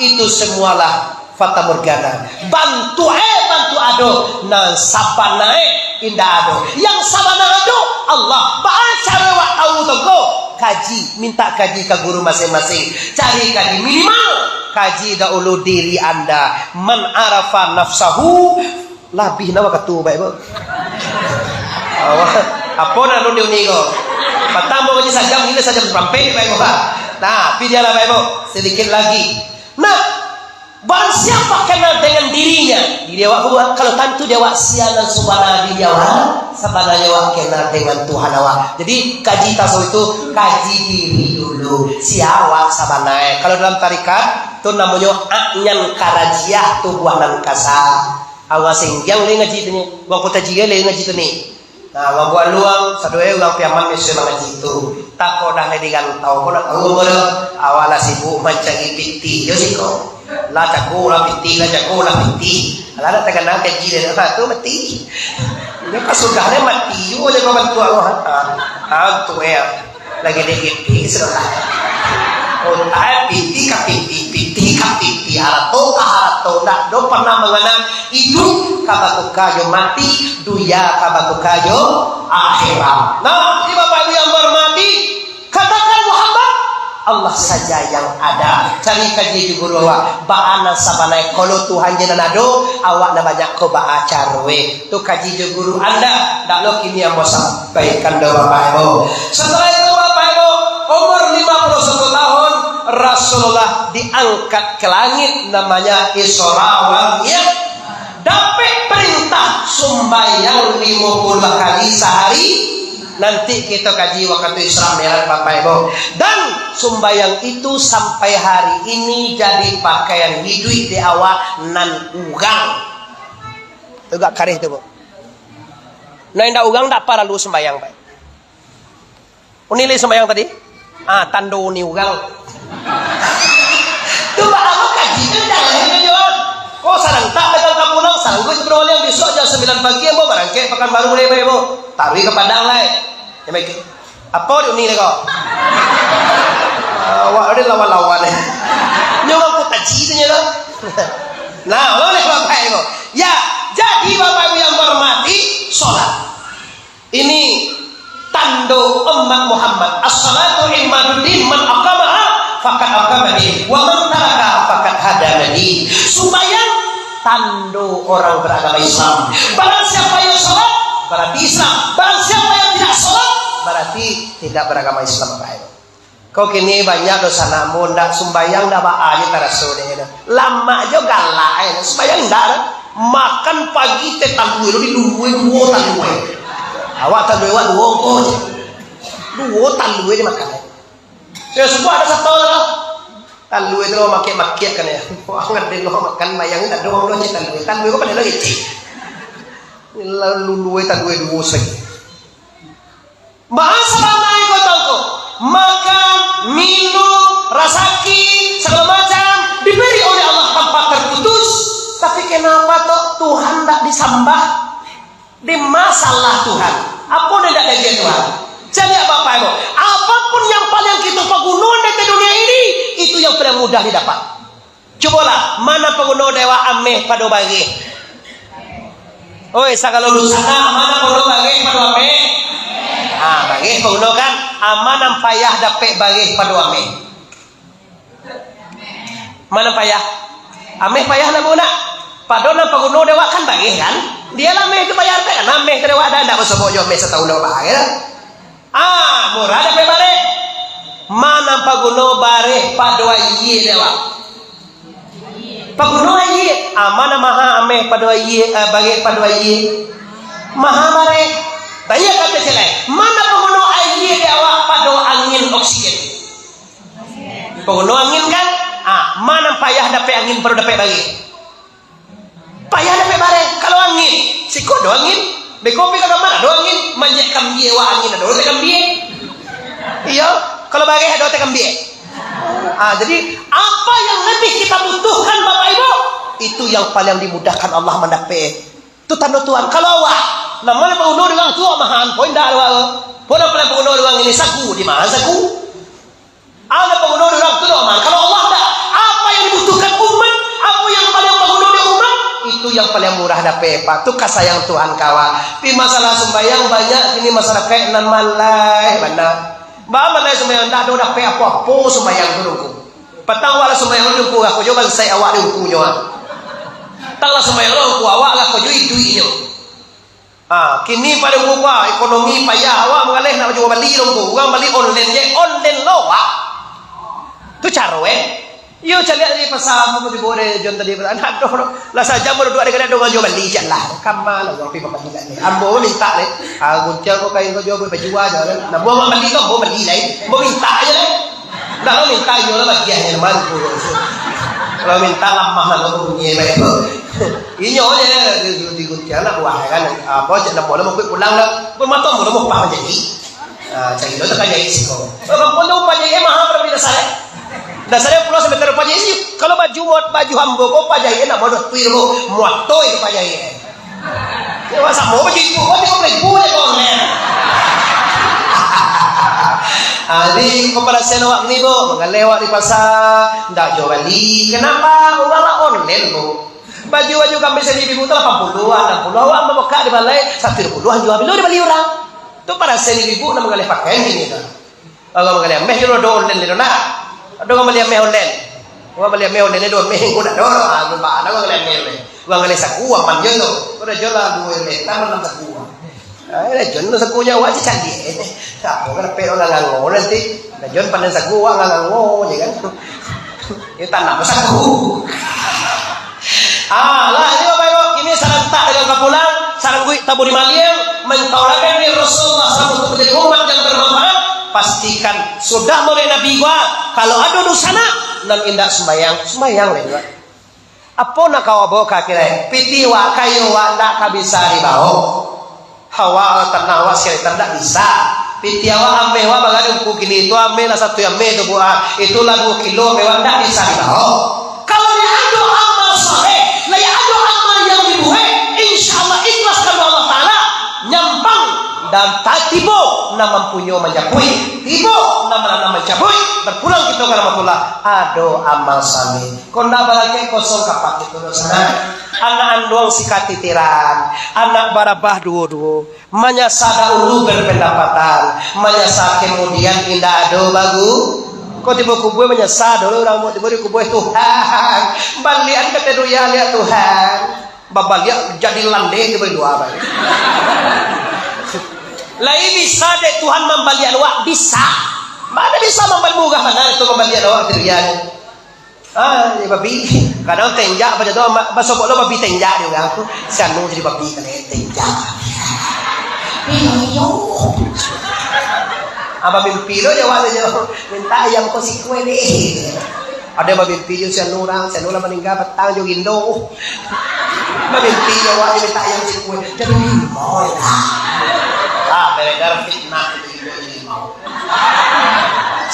Itu semualah fatamorgana. Bantuak e, bantuak ado, nan sabanae indak ado. Yang sabana ado, Allah. Baa caro awak tahu tu ko? Kaji, minta kaji ka guru masing-masing. Cari kaji, minimal kaji dahulu diri anda. Man arafa nafsahu, labih nawa katu, baik, Bu. Awak, apo nan alun diuni ko? Patang mau kaji sajam, ini sajam sapampek, baik, Bu. Nah, tapi dialah, baik, Bu. Sedikit lagi. Nah, barang siapa kenal dengan dirinya, diri awak ko, kalau tantu di awak sia nan sabana diri awak, sabananyo awak kenal dengan Tuhan awak. Jadi, kaji tasawuf itu, kaji diri dulu. Sia awak sabanae. Kalau dalam tarekat, tu namonyo anyan karajiah, tubuah nan kasa. Awak singgiang lai ngaji tu ni. Wang Kota Jige lai ngaji tu ni. Nah, mambuek luang, sadoe urang Piaman biaso mangaji tu. Tako dah lai digantau, ko nak tahu ko dah. Awak lah sibuk mancari pitih jo siko. Lah jago lah pitih, lah jago lah pitih. Alah, nak takana kaji dia, ha, tu mati. Dia kan sudah dia mati, yo, dia kau bantu Allah. Ha, ha, tu ya. Lagi dikit, sudah. Utai pitih ka pitih, pitih ka pitih, harato ka harato, ndak do pernah mangana iduik ka batuka jo mati, dunia ka batuka jo akhirat. Nah, jadi Bapak Ibu yang berhormati, katakan Muhammad, Allah saja yang ada. Cari kaji jo guru awak, baa nan sabanae, kalau Tuhan je nan ado, awak nan banyak ko baa caroe. Tu kaji jo guru anda, ndak lo kini ambo sampaikan doh, Bapak Ibu. Setelah itu, Bapak Ibu, umur lima puluh satu tahun, Rasulullah diangkat ke langit, namanya Isra wal Mi'raj. Dapek perintah sumbayang limo puluh kali sehari. Nanti kita kaji waktu Isra Mi'raj, Bapak Ibu. Dan sumbayang itu sampai hari ini jadi pakaian hiduik di awak nan urang. Tu gak kareh tu, Bu. Nah, indak urang ndak paralu sumbayang, Pak. Uni lai sumbayang tadi? Ah, tando uni urang. Tu baa kaji tu, jangan hanya jawab. Ko sadang tak datang ka pulang, sanggup tu pulang, bisuak jam sambilan pagi ambo barangkek Pakanbaru mulai, Pak, Bu. Taruih ka Padang lai. Apo di uni ko? Awak ni lawan-lawan ni. Nyo urang Kota Jige tu nyo tu. Nah, boleh Bapak Ibu. Ya, jadi Bapak Ibu yang berhormati, salat. Ini tando umat Muhammad. As-salatu imaduddin, man aqamaha faqad aqamaddin, wa man tarakaha faqad hadamaddin. Sumbayang tando orang beragama Islam. Barang siapa yang salat, berarti Islam. Barang siapa yang tidak salat, berarti tidak beragama Islam, Bapak Ibu. Kau kini banyak dosa, namun ndak sumbayang, ndak baa je taraso dek e. Lamak jo galak e, sumbayang ndak. Makan pagi teh talua, lo dilulue duo talua. Awak talua awak duo ko je. Duo talua je makan e. Subuah ado sato tu. Talua tu lo makiak-makiak kan e. Wah, ngadeng lo makan, bayang ndak doang lo cik talua. Talua ko pandai lo cik. Lulue talua duo sajo. Bahasa bana iko tau ko. Makan, minum, rasaki, segala macam diberi oleh Allah tanpa terputus. Tapi kenapa toh Tuhan ndak disambah? Di masalah Tuhan, apo nan indak diagiah Tuhan? Jadi, Bapak Ibu, apapun yang paling kito pagunoan di dunia ini, itu yang paling mudah didapat. Cubolah, ma nan paguno dek awak ameh pado bareh? Oi, sagalo dunsanak, ma nan paguno bareh pado ameh? Ah, bareh paguno kan? Ah, ma nan payah dapek bareh pado ameh? Ma nan payah? Ameh payah namo nak? Pado nan paguno dek awak kan bareh kan? Dialah ameh tu payah dapek kan? Ameh tu dek awak dah, ndak basobok jo ameh satahun dek awak bareh lah. Ah, murah dapek bareh. Ma nan paguno bareh pado ayie dek awak? Paguno ayie. Ah, ma nan maha ameh pado ayie, ah, bareh pado ayie? Maha bareh. Tanyo ka kecek lai, ma nan paguno ayie dek awak pado angin oksigen? Paguno angin kan? Ah, ma nan payah dapek angin pado dapek bareh? Payah dapek bareh. Kalau angin, siko ado angin. Beko pai ka kamar ado angin. Manjek kambie awak angin ado teh kambie. Iyo, kalau bareh ado teh kambie. Ah, jadi, apa yang lebih kita butuhkan, Bapak Ibu, itu yang paling dimudahkan Allah mandapek. Tu tando Tuhan. Kalau awak, nan paling paguno dek urang tu, mahan, poin dak awak. Poin paling paguno dek urang ini sagu, di ma sagu? Anak paguno dek urang tu doh, man. Kalau Allah ndak, apa yang dibutuhkan umat, apa yang paling paguno dek umat, itu yang paling murah dapek, Pak. Tu ka sayang Tuhan ka awak. Tapi masalah sumbayang, banyak kini masyarakat nan malai bana. Ba malai sumbayang, ndak ado dapek apo-apo sumbayang tu, Ngku. Patang awak lah sumbayang, Ngku, lah ko jo bansaik awak, Ngku, nyo. Tang lah sumbayang, Ngku, awak lah ko jo iduiknyo. Ha, kini pado Ngku, ekonomi payah, awak mangaleh nak baju bali, Ngku. Urang bali online je, online lo, wak. Tu caro, eh. Iyo, caliak di pasar, Ngku, tibo dek John tadi, anak doh, lah sajam baru duduak di gadai, dongan juo bali, cak lah. Kama lah, urang pai bali lah ni. Ambo mintak ni. Ah, guntiang ko kain ko juo, baju aja kan. Nah, buang bali ko, ambo bali lah, eh. Ambo mintak aja lah. Ndak lo mintak, iyo lah bagian yang mana tu. Kalau mintak lamah lah, ambo bunyi baik tu. Inyo je, di, di, di guntiang nak buah, kan. Apa, cak nak bola, mau pulang lah. Bermatom bola, mau pang jadi. Ah, cari lo tak jadi siko. Kalau kampung tu, upah jadi mahal, berapa dasar, eh? Dasarnya pulau sebentar, upah jadi sih. Kalau baju, muat baju ambo ko, upah jadi, nak bodoh tuir ko, muat toi upah jadi, eh. Ya, masa mau baju ibu, kau tiga puluh ribu je kau online. Ah, jadi, kepada saya awak ni, Bu, mangaleh awak di pasar, ndak jual bali. Kenapa? Urang lah online, Bu. Baju-baju kami sendiri ibu tu lapan puluhan, enam puluh, awak mambuka di balai, satu puluhan jual, bilo dibali urang. Tu pada sendiri ibu nak manggaleh pakaian kini tu. Urang manggaleh ameh juo do online tu nak. Ado urang manggaleh ameh online. Urang manggaleh ameh online do ameh ko nak do. Ah, nampak ado urang manggaleh ameh online. Urang manggaleh saku aman juo tu. Ko dah juo lah duo meter, enam saku. Ah, dah John tu sakunyo awak je caliak. Siapa kan dapek urang ngango nanti. Dah John pandai saku, awak ngango je kan. Iyo tanam saku. Ah, lah, ini Bapak Ibu, ini sarantak dengan kapulang, sarangguik taburi maliang, mengkaulakan diri Rasulullah sallallahu alaihi wasallam untuk menjadi umat yang bermanfaat. Pastikan sudah mulai Nabi gua, kalau ado dunsanak, nan indak sumbayang, sumbayang lah juga. Apo nak ka awak bao ka akhirat? Pitih wak, kayu wak, ndak ka bisa dibao. Hawa tanah awak sakali tak bisa. Pitih awak ameh awak baraduku kini tu, ameh lah satu ameh tu buah. Itulah duo kilo ameh awak tak bisa dibao. Kalau dia ado amal saleh, lah ado amal yang dibuek, insya Allah ikhlas karena Allah Ta'ala, nyampang dan tak tibo nak mampunyo manjapuik, tibo nak mananam mancabuik, berpulang kita ke rahmatullah, ado amal saleh. Kok ndak balakek kosong kapak itu dosa. Anak anduang si katitiran, anak barabah duo-duo, manyasa dahulu berpendapatan, manyasa kemudian indak ado bagu. Kok tibo kubua manyasa dulu urang, tibo di kubua Tuhan, balian kata dunia lihat Tuhan, babaliak jadi landeh tibo di lua bae. Lai bisa dek Tuhan mambaliak luak? Bisa. Mana bisa mambali murah mana itu mambaliak luak dunia ni? Ah, jadi babi. Kadang tenjak macam tu, ma-, basobok lo babi tenjak juga. Si anu jadi babi kali tenjak. Iyo. Abang mimpi lo jawab saja. Minta ayam kau sikue deh. Ada abang mimpi jo si anu urang, si anu lah meninggal petang jo gindo. Abang mimpi jawab minta ayam sikue. Jadi limau ya. Ah, beredar fitnah itu gindo jadi limau.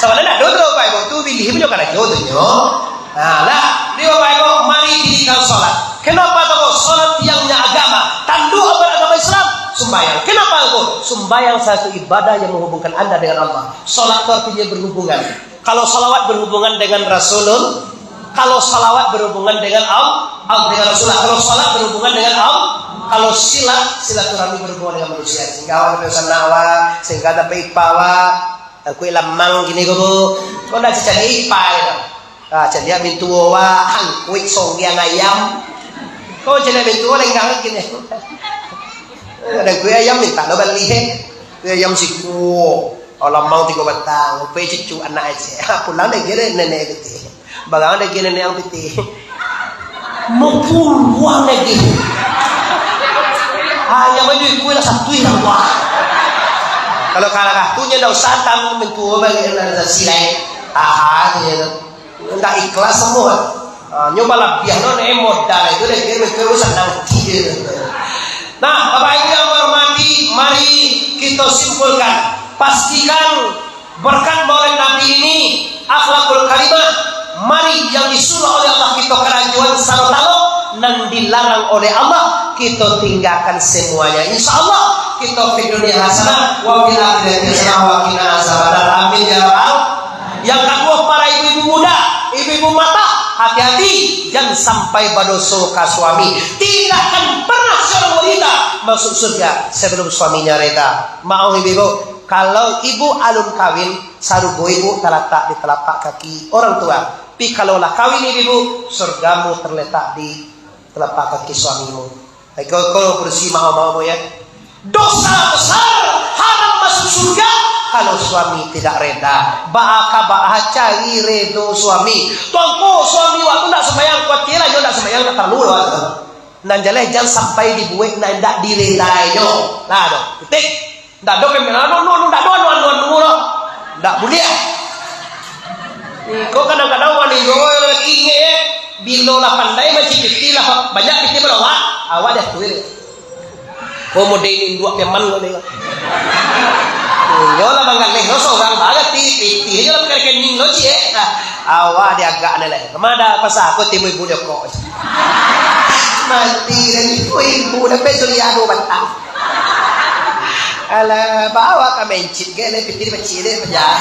Sabananyo ado tu, Bapak Ibu, tu pilih punyo karajo tu nyo. Nah, lah, di Bapak Ibu, mari dirikan salat. Kenapa tu? Salat tiangnya agama, tanduk amal agama Islam. Sumbayang. Kenapa engkau? Sumbayang satu ibadah yang menghubungkan anda dengan Allah. Salat itu artinya berhubungan. Kalau salawat berhubungan dengan Rasulun, kalau salawat berhubungan dengan Al, Al dengan Rasulullah. Kalau salat berhubungan dengan Al, kalau silat, silaturahmi berhubungan dengan manusia. Sehingga awak dapat sanak awak, sehingga dapat ipa awak. Angkuik lamang kini ko, Bu. Kau ndak cari ipa, ya. Ah, caliak mintuo wa, angkuik songgiang ayam. Kau caliak mintuo lenggang kini. Ada angkuik ayam minta lo bali, eh. Angkuik ayam siko. Alamang tigo batang, angkuik cucu anak aja. Pulang dek kira nenek kecil. Barang dek kira nenek yang piti. Mapuluang lagi. Ayam aja ikut lah satu yang buah. Kalau kalah tu nya ndak usah tam mintuo bagi, ndak ada silai. Aha, ya. Ndak ikhlas semua. Ah, nyo balabiah no, eh, modal itu deh, kira-kira sanang kecil. Nah, Bapak Ibu yang hormati, mari kita simpulkan. Pastikan berkat Maulid Nabi ini, akhlakul karimah, mari yang disuruh oleh Allah kita karajoan sarta nan dilarang oleh Allah kita tinggalkan semuanya. Insya Allah kita fid dunia hasanah, wa fil akhirati hasanah, wa qina azabannar. Amin ya rabbal. Yang kedua, para ibu-ibu muda, ibu-ibu mata, hati-hati, jangan sampai badoso ka suami. Tidak akan pernah seorang wanita masuk surga sebelum suaminya reda. Maaf ibu-ibu, kalau ibu alun kawin, sarugo ibu talatak di telapak kaki orang tua. Tapi kalau lah kawin ibu-ibu, surgamu terletak di telapak kaki suamimu. Iko, ko kursi mama-mama ya. Dosa besar, haram masuk surga kalau suami tidak reda. Baa ka baa cari redo suami. Tuangku, suami wak tu ndak sembahyang, kuatir lah, yo ndak sembahyang, ndak terlalu lah. Nan jaleh jan sampai dibuek nan ndak diredai nyo. Lah tu, titik. Ndak ado pembela, anu, anu, anu, ndak ado, anu, anu, anu, anu, lah. Ndak buliah. Iko kadang-kadang wanita laki ingek, eh. Bilo lah pandai mancipiti lah, banyak piti balawak, awak dah tuil. Oh, mode ini dua peman kau ni. Iyo lah, banggaleh lo seorang bagai ti, piti aja lah pakai rekening lo, cik, eh. Ah, awak diagak ni lah. Kemana pasal aku timu ibu dia kok. Mati lagi, oh, ibu dah besok dia dua batang. Alah, bawa ka mencit ke, le, pitih pacik deh, pajah.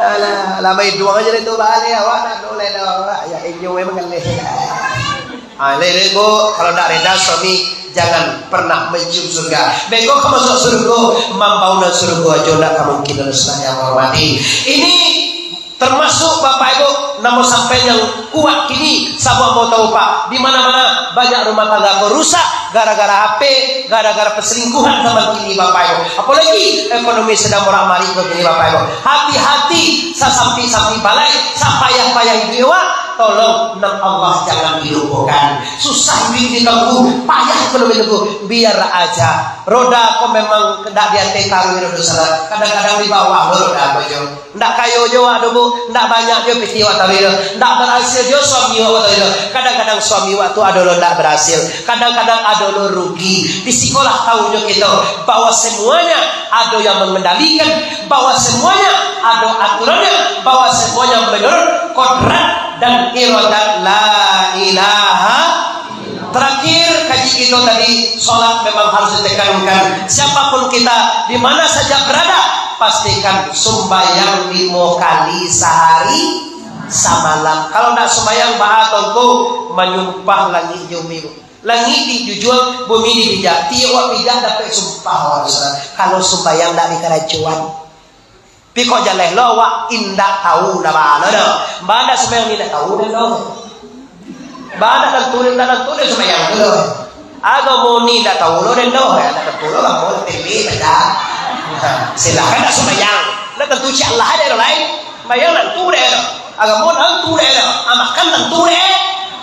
Alah, lama iduang aja deh tu, balik, awak nak noleh dah, awak. Ya, inyo memang ngaleh. Ah, le, le, Bu, kalau ndak reda suami, jangan pernah mencium surga. Beko ka masuk surga, mambangun surga aja ndak ka mungkin, Ustaz yang hormati. Ini Termasuk Bapak Ibu, namo sampai yang kuat kini, sabab mau tahu, Pak, di mana-mana banyak rumah tangga ko rusak gara-gara H P, gara-gara perselingkuhan zaman kini, Bapak Ibu. Apalagi ekonomi sedang morak-marik ko kini, Bapak Ibu. Hati-hati, sasampi-sampi balai, sapayah-payah iduik awak, tolong nan Allah jangan dilupokan. Susah iduik ditempuh, payah ekonomi tempuh, biar aja. Roda ko memang ndak di ateh taruih roda salah, kadang-kadang di bawah roda ko jo. Ndak kayo jo awak tu, Bu, ndak banyak jo piti awak taruih tu, ndak barasil jo suami awak taruih tu. Kadang-kadang suami awak tu ado lo ndak barasil, kadang-kadang ado lo rugi. Di sikolah tahu jo kito bahwa semuanya ado yang mengendalikan, bahwa semuanya ado aturannya, bahwa semuanya menurut kodrat dan iradat la ilaha Terakhir, kaji kito tadi, salat memang harus ditekankan. Siapapun kita, di mana saja berada, pastikan sumbayang limo kali sahari samalam. Kalau ndak sumbayang, baa tongko manyumpah langik jo bumi. Langik dijunjuang, bumi dipijak. Tiok wak pijak dapek sumpah, wak saudara. Kalau sumbayang ndak dikarajoan. Tapi kok jaleh lo awak indak tahu lah baa lo doh. Baa ndak sumbayang ni ndak tahu den doh. Baa ndak tantu den, ndak tantu den sumbayang tu doh. Agamo ni ndak tahu lo den doh. Ndak tantu lo agamo T V baca. Silahkan ndak sumbayang. Ndak tantu cak lah ada lo lain. Sumbayang ndak tantu den doh. Agamo tantu den doh. Ah, makan tantu den.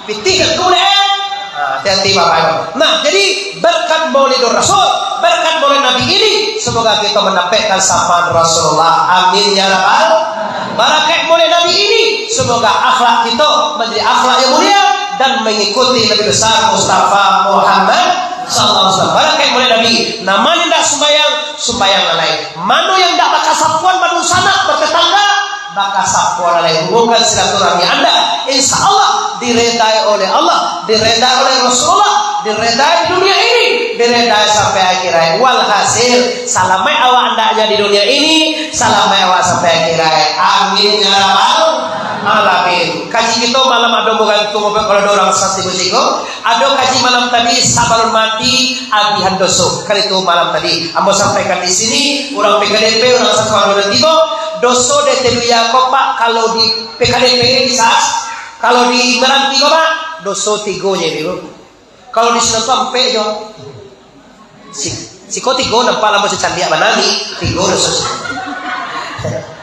Pitih tantu den. Ah, hati-hati Bapak Ibu. Nah, jadi berkat Maulidur Rasul, berkat Maulid Nabi ini, semoga kita mendapatkan syafaat Rasulullah. Amin ya rabbal. Barakat Maulid Nabi ini, semoga akhlak kita menjadi akhlak yang mulia dan mengikuti Nabi besar Mustafa Muhammad sallallahu alaihi wasallam. Barakat Maulid Nabi. Namo nan indak sumbayang, sumbayang lalai. Mano yang indak bakasapuan badunsanak, batetangga, bakasapuan lalai, hubungkan silaturahmi anda. Insya Allah diredai oleh Allah, diredai oleh Rasulullah, diredai di dunia ini, diredai sama akhirat. Walhasil, salamaik awak andaknya di dunia ini, salamaik awak sampai akhirat. Amin ya rabbal alamin. Kaji kito malam ado bagantung, kalau ado urang sasiko-siko. Ado kaji malam tadi, sabalun mati, agihan doso. Kan itu malam tadi. Ambo sampaikan di sini, urang P K D P, urang satu anu dan tigo, doso di Teluya ko, Pak, kalau di P K D P bisa, kalau di Meranti ko, Pak, doso tigo je dulu. Kalau di Sinan tu ampek jo. Si, siko tigo nampak lah masih candiak bana ni, tigo doso.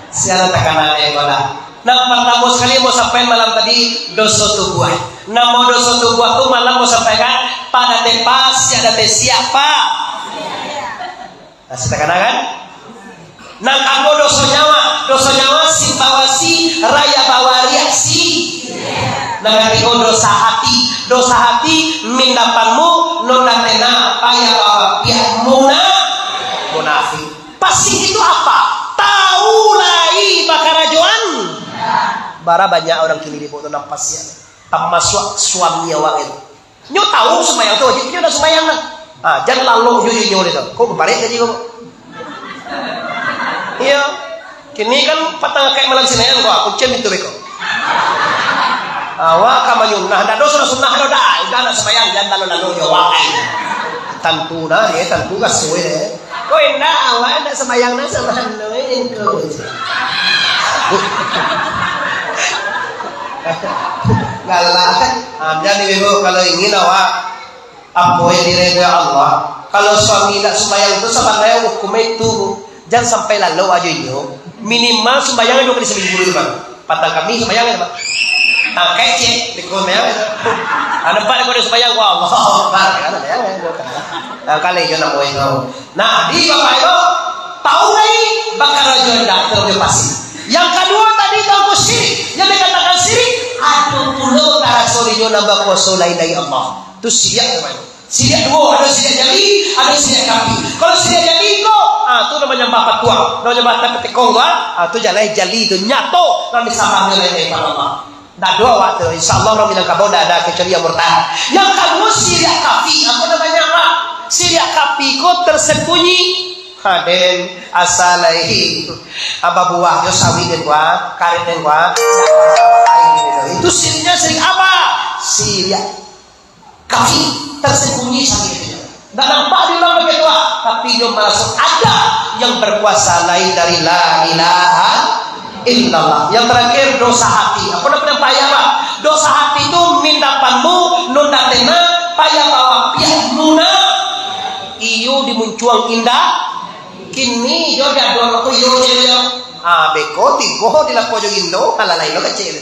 Sialan takana eh ko lah. Nah, partamo sakali mau sampaian malam tadi, doso tubuah. Namo doso tubuah tu malam mau sampaikan, pada tepa, siap date siapa? Nah, sitak kana kan? Nang kaduo doso nyawa, doso nyawa si bawasi, raya bawariak si. Nang katigo doso hati, doso hati mindapanmu, non datena, payah bawapiak muna-, munafik. Pasik itu apa? Tahu lai bakarajoan. Bara banyak urang kini di bawah tu nang pasiak. Tamasuak suami awak itu. Nyo tahu sumbayang tu wajib, nyo ndak sumbayang lah. Ah, jan lalok jo inyo tu. Ko babarek tadi ko. Iyo. Kini kan patang akaik malam Sinayan ko, aku cem itu beko. Awak ka manyunah, ndak ado sunah-sunah ado dah. Udah ndak sumbayang, jan lalok-lalok jo awak ai. Tantu dah, ye, tantu kasuih deh. Ko indak, awak indak sumbayang dah, sumbayang dah, ye, ko. Galak. Ah, jadi, Ibu, kalau ingin awak apo yang diredoi Allah, kalau suami indak sumbayang tu, sabananyo hukumnyo itu, jan sampai lalok ajo inyo. Minimal sumbayang dua kali saminggu dulu, Bang. Patang kami sumbayang, Bang. Ah, kecek, di rumah, Bang. Ah, nampak di rumah sumbayang, wah, Allahu Akbar. Kan, ya, ya, ya. Ah, kali itu nak buat itu. Nah, di Bapak Ibu, tahu lai bakarajo indak, tahu dia pasti. Yang kaduo tadi, tahu sirik. Yang dikatakan sirik, ado pulo taraso di nyo nambah kuaso lain dari Allah. Tu sirik namanya. Sirik duo, ado sirik jali, ado sirik kafi. Kalau sirik jali ko, ah, tu namo nyambah patuah, namo nyambah tapi tekong ko, ah, tu jalai jali tu nyato, nan disambah nyo lain daripada Allah. Ndak ado awak tu, insya Allah urang Minangkabau ndak ada, kecuali yang murtad. Yang kaduo sirik kafi, apo namonyo, Pak? Sirik kafi ko tersembunyi. Ha, den, asa lai. Aba buah jo sawit den, Pak, karet den, Pak. Itu siriknyo sirik apa? Sirik kafi, tersembunyi sakik itu. Ndak nampak di urang bagitu, ah. Tapi inyo maraso ada yang berkuasa lain dari la ilaha illallah. Yang terakhir, doso hati. Apo nan paliang payah, Pak? Doso hati tu mindapanmu, nunda tena, payah bawapiak muna. Iyo dimuncuang indak. Kini iyo diaduan aku iyo je yo. Ah, beko tigo di lapo jo indo, kalau lain lo kecil.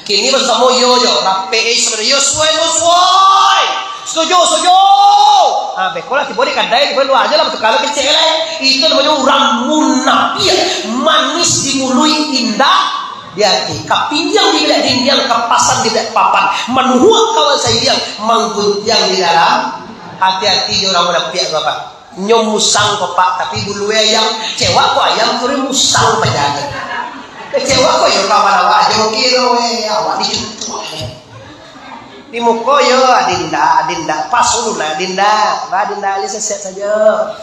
Kini basamo iyo jo, rapek, eh, sabananyo, yo, suai, yo, suai. Setuju, setuju. Ah, beko lah tibo di kadai, tibo lua ajo lah, batukar lah kecek lai. Itu namonyo urang munapiak, manis di muluik, indak di ati. Kapindiang di biliak dindiang, kapasan di biliak papan, manuhuak kawan saidiang, mangguntiang di dalam. Hati-hati jo urang munapiak, Bapak. Nyo musang ko, Pak, tapi bulu ayam. Kecewa ko ayam, kuri musang pajago. Kecewa ko yo kawan awak, ajo kiro, eh, awak dicutuak, eh. Di muko yo, adinda, adinda, pas ulun, adinda. Ba adinda, ali sesiat sajo.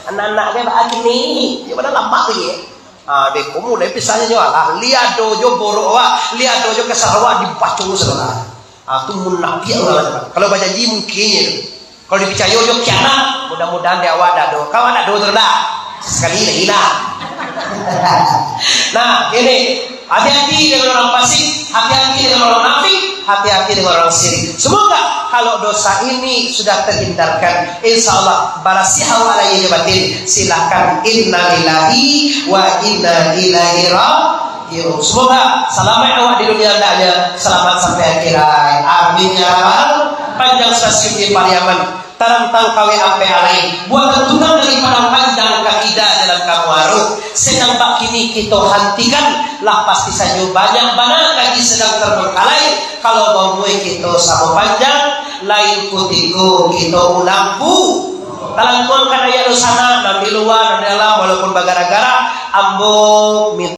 Anak-anak ge ba kini, yo pada lamak tu ye. Ah, dek ko mulai pisahnyo nyo, alah, liado jo borok awak, liado jo kesah awak, dibaco sadolah. Ah, tu munapiak urang macam tu. Kalau bajanji mungkin je tu. Kalau dipicayo jo kianat, mudah-mudahan di awak dak ado. Kawan dak ado tu dak? Sekali lagi lah. Nah, ini, hati-hati dengan orang fasik, hati-hati dengan orang munafik, hati-hati dengan orang sirik. Semoga kalau dosa ini sudah terhindarkan, insya Allah barasiah awak lahia jo batin. Silahkan innalillahi wa inna ilaihi raji'un. Yo, semoga salamaik awak di dunia andaknya, salamaik sampai akhirat. Amin ya rabbal. Panjang stasiun di Pariaman, tarantang kawin ampe alai. Buatan tunang dari Padang Panjang ka Kida jalan ka Muaro. Sedang bakini kito hantikan, lah pasti sajo banyak bana kaji sedang terbengkalai. Kalau baumua kito samo panjang, lain kutiko kito ulang pu-, talangkuang ka daya dosa nan di lua, nan di dalam, walaupun bagara-gara, ambo min-